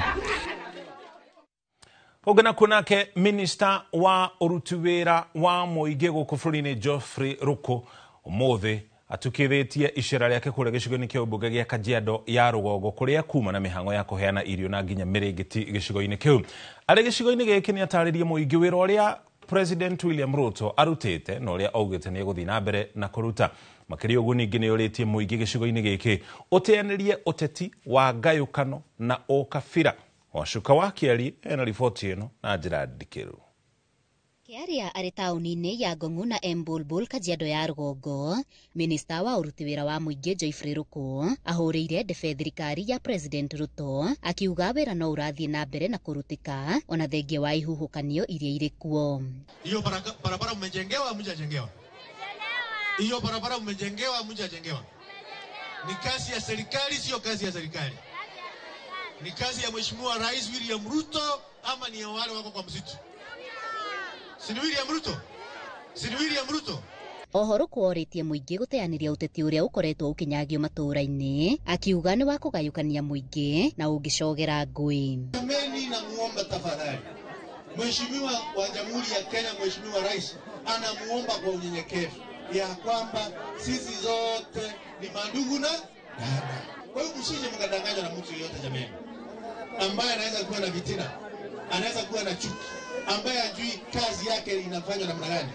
Ũngĩ nakuo nake minista wa ũruti wĩra wa mũingĩ gũkũ bũrũri-inĩ Geoffrey Ruku ũmũthĩ atukithĩtie icera rĩake kũrĩa gĩcigo-inĩ kĩa ũmbunge gĩa Kajiado ya rũgongo kũrĩa kuma na mĩhang'o ya kũheana irio na nginya mĩrĩngĩti gĩcigo-inĩ kĩu. Arĩ gĩcigo-inĩ gĩkĩ nĩ atarĩrie mũingĩ wĩra ũrĩa President William Ruto arutĩte na ũrĩa augĩte nĩ egũthiĩ na mbere na kũruta. Makĩria ũguo ningĩ nĩ ũrĩtie mũingĩ gĩcigo-inĩ gĩkĩ ũteanĩrie ũteti wa ngayũkano na ũkabira. Wacuka wa Kĩari ena riboti ĩno na njĩra ndikĩru. Kĩaria arĩ taũni-inĩ ya Ngong'u na Embulbul Kajiado ya rũgongo, minista wa ũruti wĩra wa mũingĩ Geoffrey Ruku ahũrĩire ndebe thirikari ya President Ruto akiuga wĩra no ũrathiĩ na mbere na kũrutĩka ona thengia wa ihuhũkanio iria irĩ kuo. Hiyo barabara mmejengewa hamjajengewa? Hiyo barabara mmejengewa hamjajengewa? Ni kazi ya serikali, sio kazi ya serikali? Ni kazi ya Mheshimiwa Rais William Ruto ama ni ya wale wako kwa msitu? Si ni William Ruto? Si ni William Ruto? Oho Ruku orĩtie mũingĩ gũteanĩria ũteti ũrĩa ũkoretwo ũkĩnyagio matũũra-inĩ, akiuga nĩ wa kũgayũkania mũingĩ na ũngĩcogera ngũĩ. Jameni, namuomba tafadhali, Mheshimiwa wa Jamhuri ya Kenya, Mheshimiwa Rais anamuomba kwa unyenyekevu ya kwamba sisi zote ni mandugu na dada. Kwa hiyo msije mkadanganywa na mtu yeyote jameni, ambaye anaweza kuwa na vitina, anaweza kuwa na chuki, ambaye hajui kazi yake inafanywa namna gani.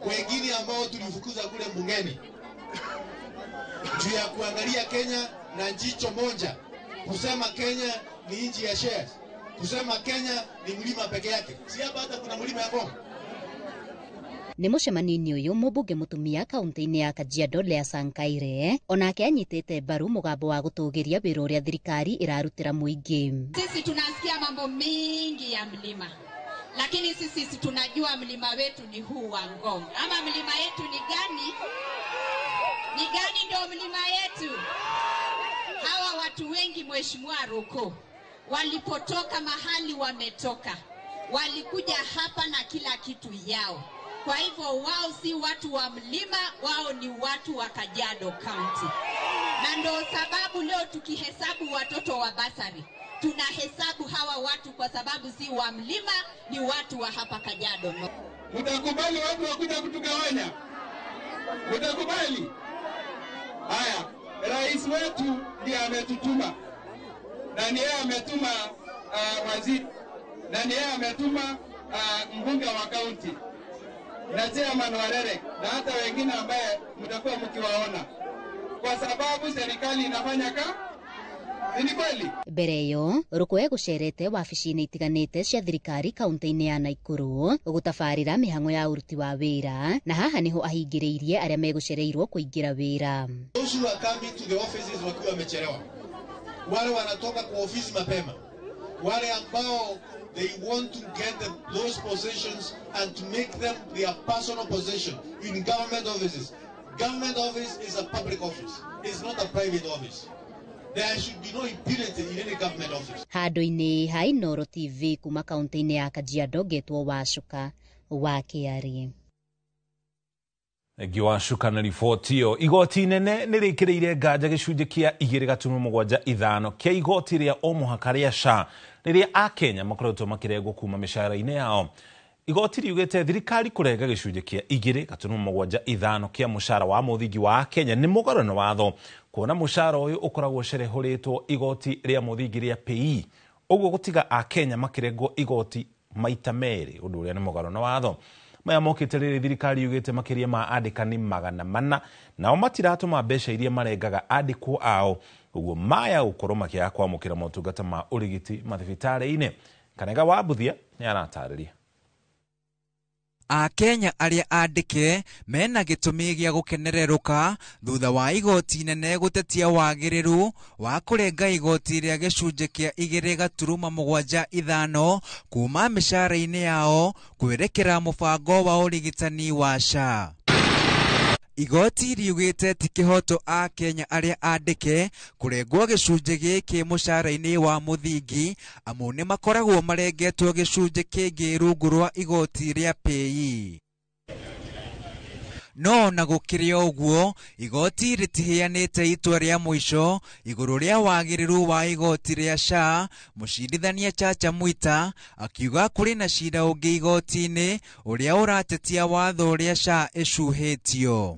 Wengine ambao tulifukuza kule bungeni juu ya kuangalia Kenya na jicho moja, kusema Kenya ni nchi ya shares, kusema Kenya ni mlima peke yake. Si hapa hata kuna mlima ya Ngong. Nĩ mũcemanio-inĩ ũyũ mũmbunge mũtumia kaunti-inĩ ya Kajiado Lea Sankaire onake anyitĩte mbaru mũgambo wa gũtũgĩria wĩra ũrĩa thirikari ĩrarutĩra mũingĩ. Sisi tunasikia mambo mingi ya mlima, lakini sisi tunajua mlima wetu ni huu wa Ngong. Ama mlima yetu ni gani? Ni gani ndio mlima yetu? Hawa watu wengi, Mheshimiwa Ruku, walipotoka mahali wametoka, walikuja hapa na kila kitu yao. Kwa hivyo wao si watu wa mlima, wao ni watu wa Kajiado County. Na ndio sababu leo tukihesabu watoto wa basari, tunahesabu hawa watu kwa sababu si wa mlima, ni watu wa hapa Kajiado. Mtakubali watu wakuja kutugawanya? Mtakubali? Haya, rais wetu ndiye ametutuma. Na ni yeye ametuma waziri. Na ni yeye ametuma mbunge wa county, na chairman wa REREC, na hata wengine ambaye mtakuwa mkiwaona, kwa sababu serikali inafanya ka ni kweli. Mbere ĩyo Ruku egũcerete wabici-inĩ itiganĩte cia thirikari kaunti-inĩ ya Naikuru gũtabarĩra mĩhang'o ya ũruti wa wĩra, na haha nĩho ahingĩrĩirie arĩa megũcereirwo kũingĩra wĩra. Those who are coming to the offices wakiwa wamechelewa, wale wanatoka kwa ofisi mapema, wale ambao they want to get those positions and to make them their personal position in government offices. Government office is a public office. It's not a private office. There should be no impunity in any government office. Handũ-inĩ ha Inooro TV kuma kaunti-inĩ ya Kajiado ngetwo Wacuka wa Kĩarĩ. Thengiũ Wacuka na riboti ĩyo. Igoti inene nĩ rĩkĩrĩire nganja gĩcunjĩ kĩa 2.75 kĩa igoti rĩa o mũhaka rĩa SHA rĩrĩa Akenya makoretwo makĩrengwo kuma mĩcara-inĩ yao. Igoti riugĩte thirikari kũrenga gĩcunjĩ kĩa 2.75 kĩa mũcara wa mũthingi wa Akenya nĩ mũgarũ na watho, kuona mũcara ũyũ ũkoragwo ũcerehũrĩtwo igoti rĩa mũthingi rĩa PAYE, ũguo gũtiga Akenya makĩrengwo igoti maita merĩ, ũndũ ũrĩa nĩ mũgarũ na watho. Maya mokĩte rĩrĩ thirikari yugĩte makĩria ma andĩkani 400 nao matiratũma mbeca iria marengaga andĩkwo ao, ũguo maya gũkorwo makĩaga kwamũkĩra motungata ma ũrigiti mathibitarĩ-inĩ. Kanega wa Mbuthia nĩ aratarĩria. Akenya arĩa andĩke mena gĩtũmi gĩa gũkenererũka thutha wa igoti inene gũtetia wagĩrĩru wa kũrenga igoti rĩa gĩcunjĩ kĩa 2.75 kuma mĩcara-inĩ yao kwerekera mũbango wa ũrigitani wa SHA. Igoti riugĩte ti kĩhoto Akenya arĩa andĩke kũrengwo gĩcunjĩ gĩkĩ mũcara-inĩ wa mũthingi, amu nĩ makoragwo marengetwo gĩcunjĩ kĩngĩ rungu rwa igoti rĩa PAYE. No na gũkĩrĩ ũguo, igoti rĩtiheanĩte itua rĩa mũico igũrũ rĩa wagĩrĩru wa igoti rĩa SHA. Mũcirithania Chacha Mwita akiuga kũrĩ na cira ũngĩ igoti-inĩ ũrĩa ũratetia watho ũrĩa SHA ĩcuhĩtio.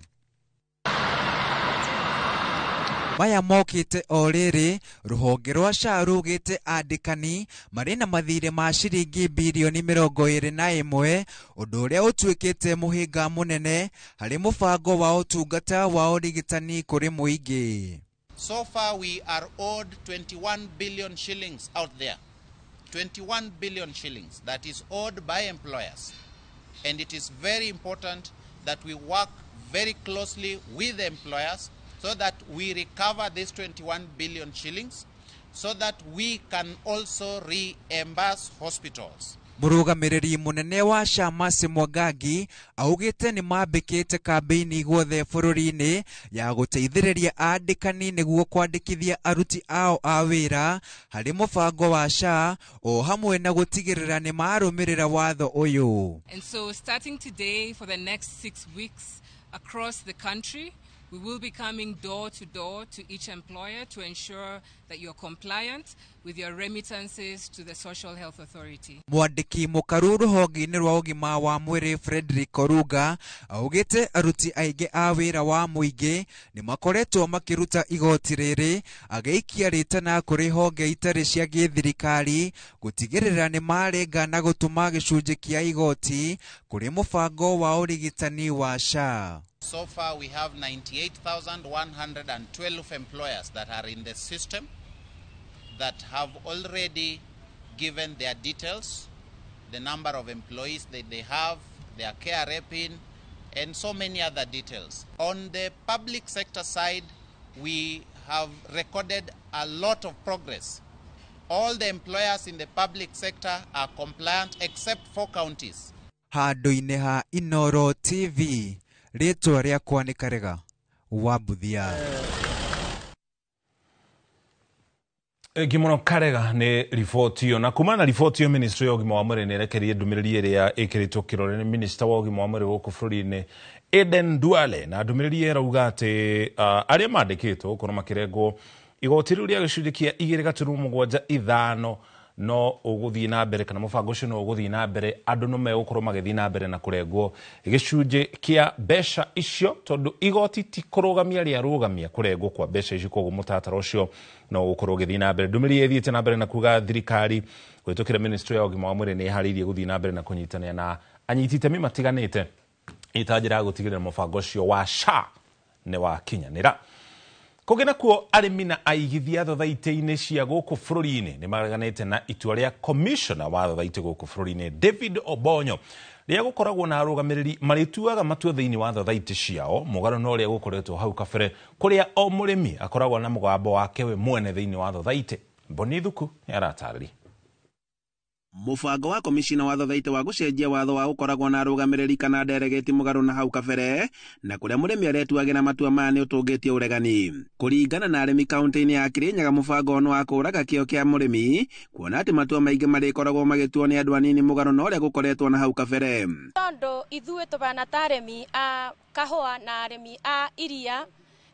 Maya mokĩte o rĩrĩ rũhonge rwa SHA rugĩte andĩkani marĩ na mathirĩ ma ciringi birioni 21, ũndũ ũrĩa ũtuĩkĩte mũhĩnga mũnene harĩ mũbango wa ũtungata wa ũrigitani kũrĩ mũingĩ. So far we are owed 21 billion shillings out there. 21 billion shillings that is owed by employers. And it is very important that we work very closely with the employers so that we recover this 21 billion shillings so that we can also reimburse hospitals. Mũrũgamĩrĩri mũnene wa SHA Mercy Mwangangi augĩte nĩ mambĩkĩte kambĩini guothe bũrũri-inĩ ya gũteithĩrĩria andĩkani nĩguo kwandĩkithia aruti ao a wĩra harĩ mũbango wa SHA o hamwe na gũtigĩrĩra nĩ marũmĩrĩra watho ũyũ. And so starting today for the next 6 weeks, Across the country, we will be coming door to door to each employer to ensure that you're compliant with your remittances to the Social Health Authority. Mwandĩki mũkaru rũhonge-inĩ rwa ũgima wa mwĩrĩ Frederick Oruga augĩte aruti aingĩ a wĩra wa mũingĩ nĩ makoretwo makĩruta igoti rĩrĩ, agĩikia rĩtana kũrĩ honge itarĩ cia gĩthirikari gũtigĩrĩra nĩ marenga na gũtũma gĩcunjĩ kĩa igoti kũrĩ mũbango wa ũrigitani wa SHA. So far, we have 98,112 employers that are in the system that have already given their details, the number of employees that they have, their KRA PIN, and so many other details. On the public sector side, we have recorded a lot of progress. All the employers in the public sector are compliant except 4 counties. Handũ-inĩ ha Inoro TV, rĩtwa rĩakwa nĩ Karega wa Mbuthia. Ngimono Karega nĩ riboti ĩyo, na kumana na riboti ĩyo ministry ya ũgima wa mwĩrĩ nĩ ĩrekereirie ndũmĩrĩri ĩrĩa ĩkĩrĩtwo kĩrore nĩ minister wa ũgima wa mwĩrĩ gũkũ bũrũri-inĩ Aden Duale, na ndũmĩrĩri ĩrauga atĩ arĩa mandĩkĩtwo gũkorwo makĩrengwo igoti rĩu rĩa gĩcunjĩ kĩa 2.75 no ũgũthiĩ na mbere, kana mũbango ũcio no ũgũthiĩ na mbere, andũ no megũkorwo magĩthiĩ na mbere na kũrengwo gĩcunjĩ kĩa mbeca icio, tondũ igoti ti kũrũgamia rĩarũgamia kũrengwo kwa mbeca icio, koguo mũtaratara ũcio no ũgũkorwo ũgĩthiĩ na mbere. Ndũmĩrĩri ĩthiĩte na mbere na kuga thirikari kũhĩtũkĩra ministry ya ũgima wa mwĩrĩ nĩ ĩharĩirie gũthiĩ na mbere na kũnyitanĩra na anyiti itemi matiganĩte ĩ ta njĩra ya gũtigĩrĩra mũbango ũcio wa SHA nĩ wakinyanĩra. Kũngĩ nakuo arĩmi na aigithia thothaitĩ-inĩ cia gũkũ bũrũri-inĩ nĩ mareganĩte na itua rĩa commissioner wa thothaitĩ gũkũ bũrũri-inĩ David Obonyo rĩa gũkoragwo na arũgamĩrĩri marĩtuaga matua thĩinĩ wa thothaitĩ ciao, mũgarũ na ũrĩa gũkoretwo hau kabere kũrĩa o mũrĩmi akoragwo na mũgambo wake we mwene thĩinĩ wa thothaitĩ. Mboni Thuku nĩ aratarĩria. Mũbango wa komishina wa thothaitĩ wa gũcenjia watho wa gũkoragwo na arũgamĩrĩri kana delegate mũgarũ na hau kabere, na kũrĩa mũrĩmi aretuagĩra matua maya nĩ ũtũngĩtie ũregani. Kũringana na arĩmi kaunti-inĩ ya Kirinyaga, mũbango nĩ wa kũũraga kĩo kĩa mũrĩmi, kuona atĩ matua maingĩ marĩkoragwo magĩtuo nĩ andũ anini mũgarũ na ũrĩa gũkoretwo na hau kabere. Tondũ ithuĩ tũbana ta arĩmi a kahũa na arĩmi a iria,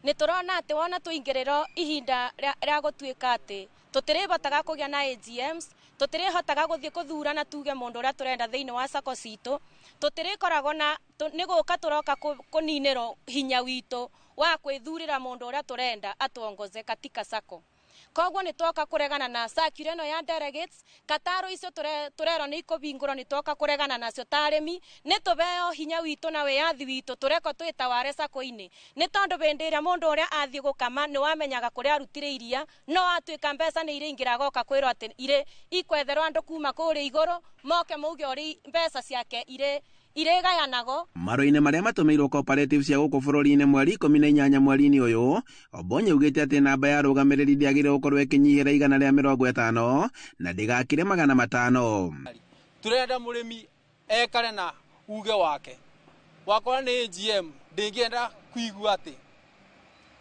nĩ tũrona atĩ wona tũingĩrĩrwo ihinda rĩa gũtuĩka atĩ tũtirĩhotaga kũgĩa na AGMs, tũtirĩhotaga gũthiĩ kũthurana tuge mũndũ ũrĩa tũrenda thĩinĩ wa sacco citũ, tũtirĩkoragwo na nĩ gũka tũroka kũninĩrwo hinya witũ wa kwĩthurĩra mũndũ ũrĩa tũrenda atuongoze katika sacco. Koguo nĩ twoka kũregana na circular ĩno ya delegates, kataro icio tũrerwo nĩ ikũbingũrwo, nĩ twoka kũregana nacio ta arĩmi, nĩ tũbeo hinya witũ na wĩyathi witũ tũreko twĩtaware sacco-inĩ, nĩ tondũ hĩndĩ ĩrĩa mũndũ ũrĩa athiĩ gũkama nĩ wamenyaga kũrĩa arutire iria, no atuĩka mbeca nĩ irĩingĩra agoka kwĩrwo atĩ irĩ ikwetherwo andũ kuma kũrĩa igũrũ moke mauge ũrĩa mbeca ciake irĩ irĩgayanago. Marũa-inĩ marĩa matũmĩirwo cooperative cia gũkũ bũrũri-inĩ mweri 18 mweri-inĩ ũyũ, Obonyo augĩte atĩ namba ya arũgamĩrĩri ndĩagĩrĩirwo gũkorwo ĩkĩnyihĩra 150 na ndĩgakĩre 500. Tũrenda mũrĩmi ekare na uge wake. Wakora nĩ AGM, ndĩngĩenda kuigua atĩ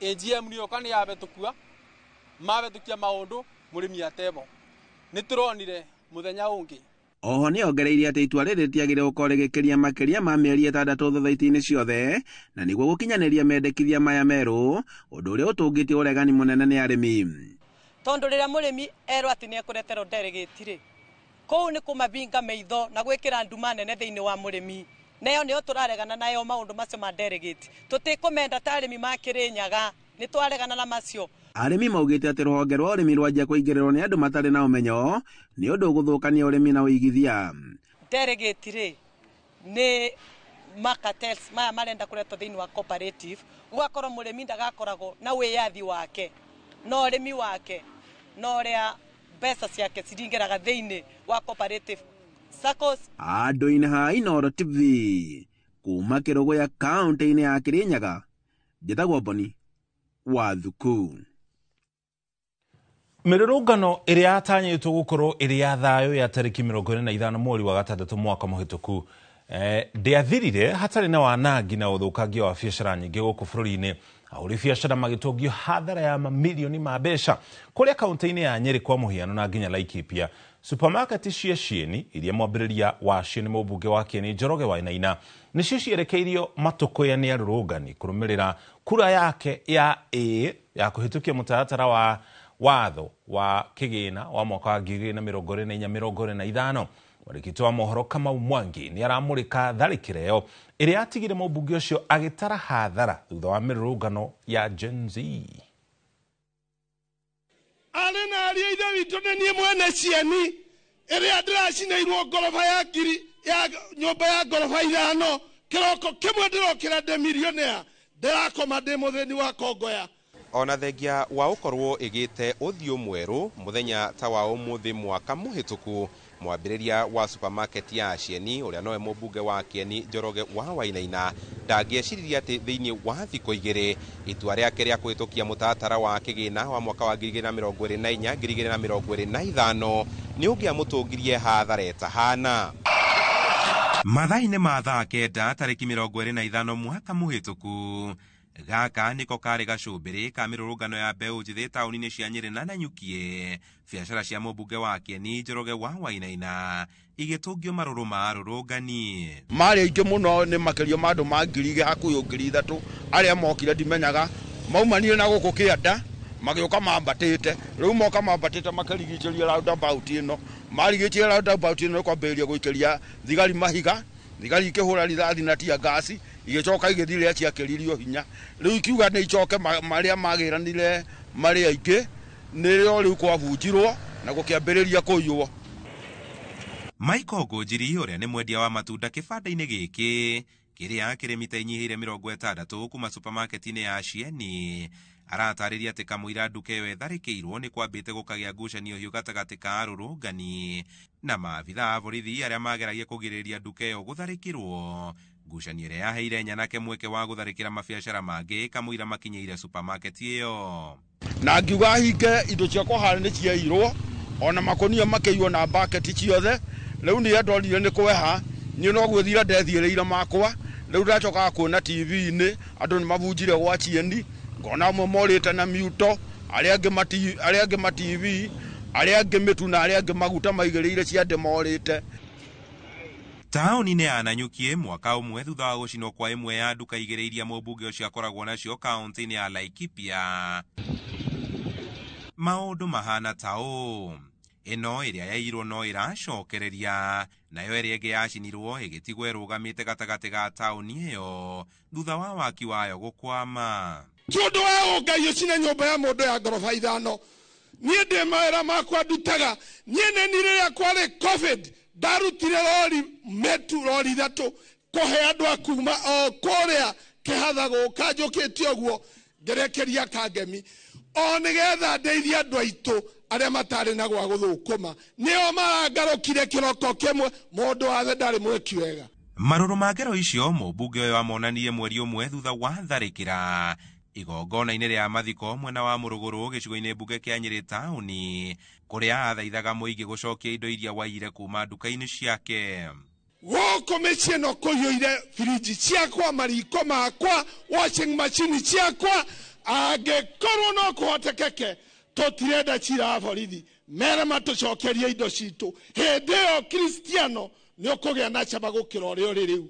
AGM nĩyoka nĩ yabetũkua, mabetũkia maũndũ mũrĩmi atemo. Nĩ tũronire mũthenya ũngĩ. Oho nĩ ongereire atĩ itua rĩrĩ rĩtiagĩrĩirwo gũkorwo rĩgĩkĩria makĩria ma mĩeri 6 thothaitĩ-inĩ ciothe, na nĩguo gũkinyanĩria mendekithia maya merũ, ũndũ ũrĩa ũtũngĩtie ũregani mũnene nĩ arĩmi. Tondũ rĩrĩa mũrĩmi erwo atĩ nĩ ekũreterwo delegate rĩ, kũu nĩ kũmabinga maitho na gwĩkĩra nduma nene thĩinĩ wa mũrĩmi. Nayo nĩyo tũraregana nayo maũndũ macio ma delegate. Tũtikũmenda ta arĩmi ma Kĩrĩnyaga, nĩ twaregana na macio. Arĩmi maugĩte atĩ rũhonge rwa ũrĩmi rwanjia kũingĩrĩrwo nĩ andũ matarĩ na ũmenyo nĩ ũndũ ũgũthũkania ũrĩmi na ũigithia. Delegate rĩ nĩ macartels maya marenda kũretwo thĩinĩ wa cooperative, gũgakorwo mũrĩmi ndagakoragwo na wĩyathi wake na ũrĩmi wake na ũrĩa mbeca ciake ciringĩraga thĩinĩ wa cooperative SACCOs. Andũ-inĩ ha Inooro TV kuma Kĩrũgũya kaũntĩ-inĩ ya Kĩrĩnyaga, njĩtagwo Mboni wa Thuku. Mĩrũrũngano ĩrĩa yatanyĩtwo gũkorwo ĩrĩ ya thayũ ya tarĩki 45 mweri wa gatandatũ mwaka mũhĩtũku ndĩathirire hatarĩ na wanangi na ũthũkangia wa biacara nyingĩ gũkũ bũrũri-inĩ, ahũri biacara magĩtũngio hathara ya mamirioni ma mbeca kũrĩa kaũntĩ-inĩ ya Nyeri kwa mũhiano na nginya Laikipia. Supermarket cia Cieni iria mwambĩrĩria wacio nĩ mũmbunge wa Kieni Njoroge Wainaina nĩcio cierekeirio matũkũya nĩ arũrũngani kũrũmĩrĩra kura yake ya ĩĩ ya kũhĩtũkia mũtaratara wa watho wa kĩgĩna wa mwaka wa 2024-2025. Mwandĩki wa mohoro Kamau Mwangi nĩ aramũrĩka tharĩkĩra ĩyo ĩrĩa yatigire mũmbunge ũcio agĩtara hathara thutha wa mĩrũrũngano ya Gen Z. Arĩ na ariũ a ithe witũ nĩ niĩ mwene Cieni ĩrĩa ndĩracinĩirwo ngoroba ya ngiri ya nyũmba ya ngoroba 5 kĩroko kĩmwe ndĩrokĩra ndĩ millionaire ndĩrakoma ndĩ mũthĩni wa Kongoya. Ona thengia wa ũkorwo ĩgĩte ũthiũ mwerũ mũthenya ta wa ũmũthĩ mwaka mũhĩtũku, mwambĩrĩria wa supermarket ya Cieni ũrĩa nowe mũmbunge wa Kieni Njoroge wa Wainaina ndangĩeciririe atĩ thĩinĩ wa thikũ 2 itua rĩake rĩa kũhĩtũkia mũtaratara wa kĩgĩna wa mwaka wa 2024 2025 nĩ ũngĩamũtũngirie hathara ĩtahana. Mathaa-inĩ ma thaa 9 tarĩki 25 mwaka mũhĩtũku, gaka nĩko karĩ gacũmbĩrĩ ka mĩrũrũngano ya mbeũ njĩthĩ taũni-inĩ cia Nyĩrĩ na Nanyukie. Biacara cia mũmbunge wa Kieni Njoroge wa Wainaina igĩtũngio marũrũ ma arũrũngani. Marĩ aingĩ mũno, nĩ makĩria ma andũ ma 2,000 hakuhĩ 3,000 arĩa mokire ndimenyaga maumanire na gũkũ kĩanda magĩũka mambatĩte. Rĩu moka mambatĩte makĩrigicĩria roundabout ĩno, marigicĩria roundabout ĩno kwambĩrĩria gũikĩria thigari mahiga, thigari ikĩhũra rithathi na tear gas, igĩcoka igĩthiĩ rĩrĩa ciakĩririo hinya. Rĩu ikiuga nĩ icoke marĩa magĩranire marĩ aingĩ nĩrĩo rĩu kwabunjirwo na gũkĩambĩrĩria kũiywo. Michael Ngũnjiri ũrĩa nĩ mwendia wa matunda kĩbanda-inĩ gĩkĩ kĩrĩa kĩrĩ mita inyihĩire 60 kuma supermarket-inĩ ya Cieni aratarĩria atĩ kamũira nduka ĩyo ĩtharĩkĩirwo nĩ kwambĩte gũkagĩa ngucanio hiũ gatagatĩ ka arũrũngani na maabitha a borithi arĩa mageragia kũgirĩrĩria nduka ĩyo gũtharĩkĩrwo. Ngucanio ĩrĩa yaheire nyanake mweke wa gũtharĩkĩra mabiacara mangĩ kamũira makinyĩire supermarket ĩyo. Na ngiuga hinge indo ciakwa harĩa nĩ ciairwo ona makũnia makĩiywo na baketi ciothe. Rĩu nĩ ndorire nĩ kweha niĩ no gwĩthira ndethiĩrĩire makwa. Rĩu ndacokaga kuona TV-inĩ andũ nĩ mabunjire gwa Cieni, ngona amwe morĩte na miuto, arĩa angĩ ma TV, arĩa angĩ mĩtu na arĩa angĩ maguta maigĩrĩire ciande morĩte. Taũni-inĩ ya Nanyukie mwaka ũmwe thutha wa gũcinwo kwa ĩmwe ya nduka 2 iria mũmbunge ũcio akoragwo nacio kaũntĩ-inĩ ya Laikipia, maũndũ mahana ta ũũ. Ĩno ĩrĩa yaiyirwo no ĩracokereria, nayo ĩrĩa ĩngĩ yacinirwo ĩgĩtigwo ĩrũgamĩte gatagatĩ ga taũni ĩyo thutha wa waki wayo gũkwama. Ti ũndũ wa ũngai ũcine nyũmba ya mũndũ ya ngoroba 5. Niĩ ndĩ mawĩra makwa ndutaga. Niĩ nĩ niĩ rĩrĩa kwarĩ COVID ndarutire rori metu rori 3 kũhe andũ a kuma o kũrĩa kĩhatha gũka njũkĩte ũguo ngerekeria Kangemi o nĩgetha ndeithie andũ aitũ arĩa matarĩ na gwa gũthũkũma. Nĩo marangarũkire kĩroko kĩmwe, mũndũ wathe ndarĩ mwĩki wega. Marũrũ ma ngero icio mũmbunge ũyũ amonanirie mweri ũmwe thutha wa tharĩkĩra igongona-inĩ rĩa mathiko mwena wa Mũrũgũrũ gĩcigo-inĩ mbunge kĩa Nyĩrĩ taũni kũrĩa athaithaga mũingĩ gũcokia indo iria waiyire kuma nduka-inĩ ciake. Gũkũ mĩciĩ ĩno kũiyũire firiji ciakwa, mariko makwa, washing machine ciakwa. Angĩkorwo no kũhotekeke tũtirenda cira wa borithi, mere matũcokerie indo citũ. Hĩndĩ ĩyo Kristiano nĩ ũkũgĩa na cama gũkĩra ũrĩa ũrĩ rĩu.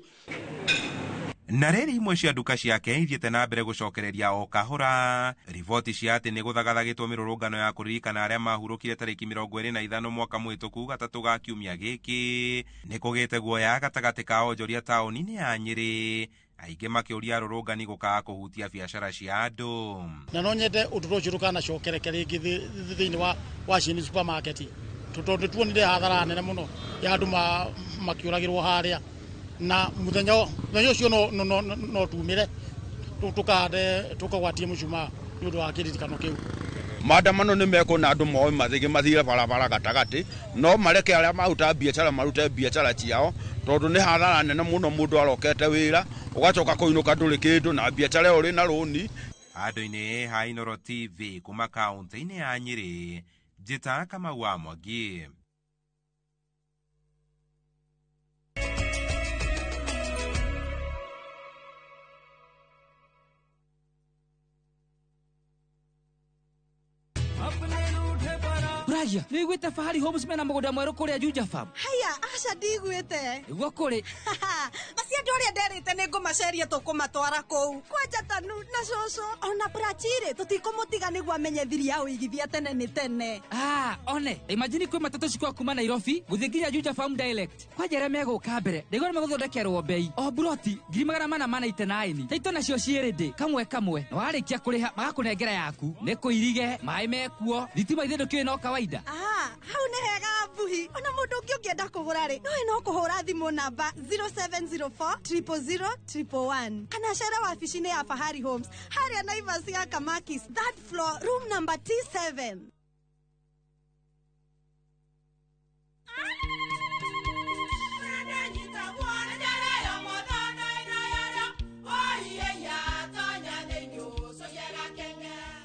Na rĩrĩ imwe cia nduka ciake ithiĩte na mbere gũcokereria o kahora. Riboti cia atĩ nĩ gũthagathagĩtwo mĩrũrũngano ya kũririkana arĩa mahurũkire tarĩki 25 mwaka mũhĩtũku gatatũ ga kiumia gĩkĩ nĩ kũgĩte guoya gatagatĩ ka onjoria taũni-inĩ ya Nyĩrĩ, aingĩ makĩũria arũrũngani gũkaga kũhutia biacara cia andũ. Na no nyende ũndũ ũcio ndũkanacokereke rĩngĩ thĩinĩ wa Cieni supermarket, tondũ nĩ tuonire hathara nene mũno ya andũ makĩũragĩrwo harĩa. Na mũthenya ũcio no tumire tũkande tũkagwatie mũcumaa nĩ ũndũ wa kĩririkano kĩu. Maandamano nĩ mekwo na andũ moe mathĩgĩ mathire barabara gatagatĩ, no mareke arĩa maruta biacara marute biacara ciao, tondũ nĩ hathara nene mũno mũndũ arokete wĩra ũgacoka kũinũka ndũrĩ kĩndũ na biacara ĩyo ũrĩ na rũni. Handũ-inĩ ha Inooro TV kuma kaũntĩ-inĩ ya Nyĩrĩ, njĩta Kamau wa Mwangi. Haya, nĩiguĩte Fahari Homes mena mũgũnda mwerũ kũrĩa Juja Farm? Haya, aca ndiguĩte. Nĩguo kũrĩ. Acio andũ arĩa nderĩte nĩ ngũmaceria tũkũmatwara kũu. Kwanja Tanu na cũcũ ona Prachirĩ tũtikũmũtiga nĩguo amenye thiri ya ũigithia tene nĩ tene. Ah, one, imagine kwĩ matatũ cikwa kuma Nairobi gũthiĩ nginya Juja Farm direct. Kwanja arĩa megũka mbere, ndaigua nĩ megũthondekerwo bei. O buroti 499. Taito nacio ciĩ ready kamwe kamwe. Na warĩkia kũrĩha magakũnengera yaku. Nĩ kũirige, maĩ mekuo, thitima ithe ndũkĩũĩ no kawaida. Ah, hau nĩ hega Mbuhi. Ona mũndũ ũngĩ ũngĩenda kũgũra rĩ, nowe no kũhũra thimũ namba 0704 000 111 kana cere wabici-inĩ ya Fahari Homes harĩa Naivas ya Kamakis, third floor, room number T7.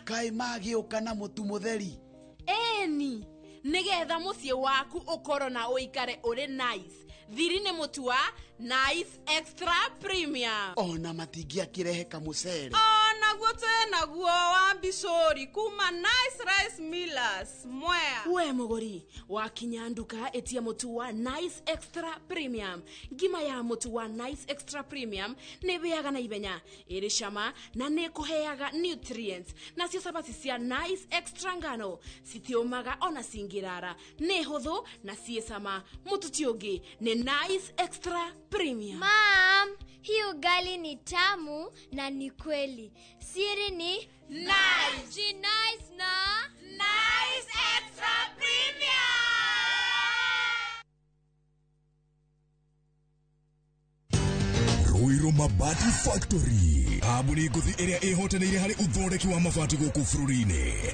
Kaĩ magĩũka na mũtu mũtheri? Ĩni, nĩgetha mũciĩ waku ũkorwo na ũikare ũrĩ nice. Thiri nĩ mũtu wa Nice Extra Premium. Ona matingĩakĩrehe kamũcere. Onaguo twĩnaguo wa mbicũri kuma Nice Rice Millers Mwea. We mũgũri wakinya nduka ĩtia mũtu wa Nice Extra Premium. Ngima ya mũtu wa Nice Extra Premium nĩ ĩhĩaga na ihenya, ĩrĩ cama na nĩ ĩkũheaga nutrients. Nacio cabaci cia Nice Extra ngano citiũmaga ona cingĩrara, nĩ hũthũ na ciĩ cama. Mũtu ti ũngĩ nĩ Nice Extra Premium. Mom, hii ugali ni tamu na ni kweli. Siri ni Nice. Ji nice na Nice Extra Premium. Ruiru Mabati Factory, kambuni ngũthi ĩrĩa ĩhotanĩire harĩ ũthondeki wa mabati gũkũ bũrũri-inĩ.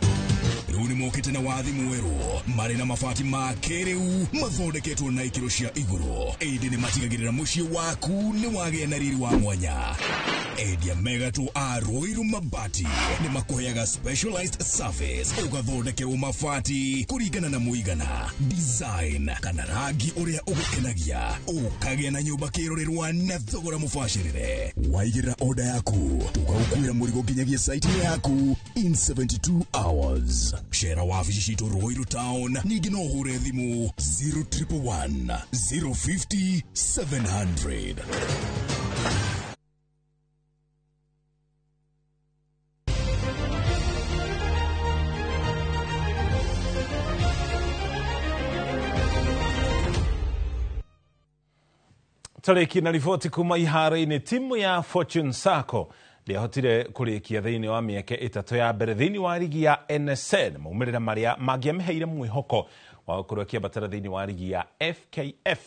Rĩu nĩ mokĩte na wathi mwerũ marĩ na mabati ma kĩrĩu mathondeketwo na ikĩro cia igũrũ, ĩndĩ nĩ matigagĩrĩra mũciĩ waku nĩ wagĩa na riri wa mwanya. Endia megatũ a Ruiru Mabati nĩ makũheaga specialized service, ũgathondekerwo mabati kũringana na mũigana, design kana rangi ũrĩa ũgũkenagia, ũkagĩa na nyũmba kĩrorerwa na thogora mũbacĩrĩre. Waigĩrĩra order yaku tũgagũkuĩra mũrigo nginyagia site yaku in 72 hours. Cera wabici citũ Ruiru Town, ningĩ no ũhũre thimũ 0111 050 700. Tarĩki na riboti kuma iharo-inĩ, timu ya Fortune Sacco ndĩahotire kũrĩkia thĩinĩ wa mĩeke ĩtatũ ya mbere thĩinĩ wa rigi ya NSL, maumĩrĩra marĩa mangĩamĩheire mwĩhoko wa gũkorwo ĩkĩambatĩra thĩinĩ wa rigi ya FKF.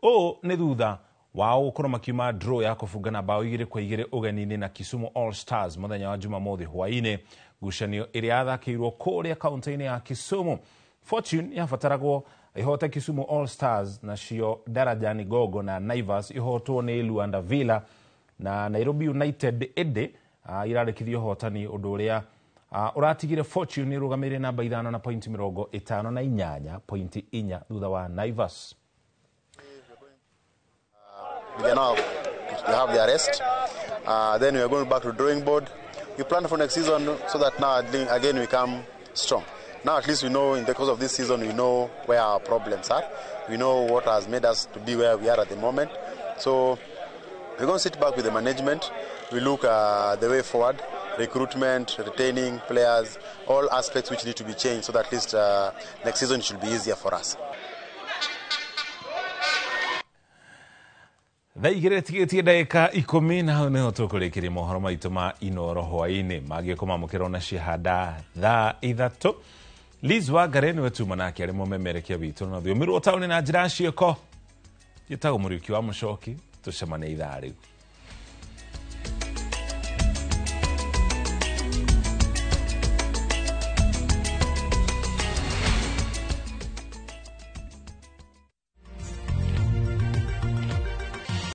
Ũũ nĩ thutha wao gũkorwo makiuma draw ya kũbungana bao 2-2 ũgeni-inĩ na Kisumu All Stars mũthenya wa Jumamothi hwaĩ-inĩ, ngucanio ĩrĩa yathakĩirwo kũrĩa kaunti-inĩ ya Kisumu. Fortune yabataragwo ihote Kisumu All Stars, nacio Darajani Gogo na Naivas ihotwo nĩ Luanda Villa na Nairobi United ĩndĩ irarĩkirie ũhotani, ũndũ ũrĩa ũratigire Fortune ĩrũgamĩrĩire namba 5 na pointi 58, pointi 4 thutha wa Naivas. They now have the arrest. Then we are going back to drawing board. We plan for next season so that now again we come strong. Now at least we know in the course of this season, we know where our problems are. We know what has made us to be where we are at the moment. So we're going to sit back with the management. We look the way forward, recruitment, retaining players, all aspects which need to be changed so that at least next season should be easier for us. Thaa igĩrĩ tigĩtie ndagĩka 10 na hau nĩho tũkũrĩkĩria mohoro maitũ ma Inoro hwaĩ-inĩ mangĩ kũmamũkĩra ona cihanda thaa 3. Liz Wangare nĩwe tuma nake arĩ mũmemerekia witũ na thiomi rwa taũni na njĩra ciĩko. Njĩtagwo Mũriũki wa Mũcoki, tũcemanie ithaa rĩu.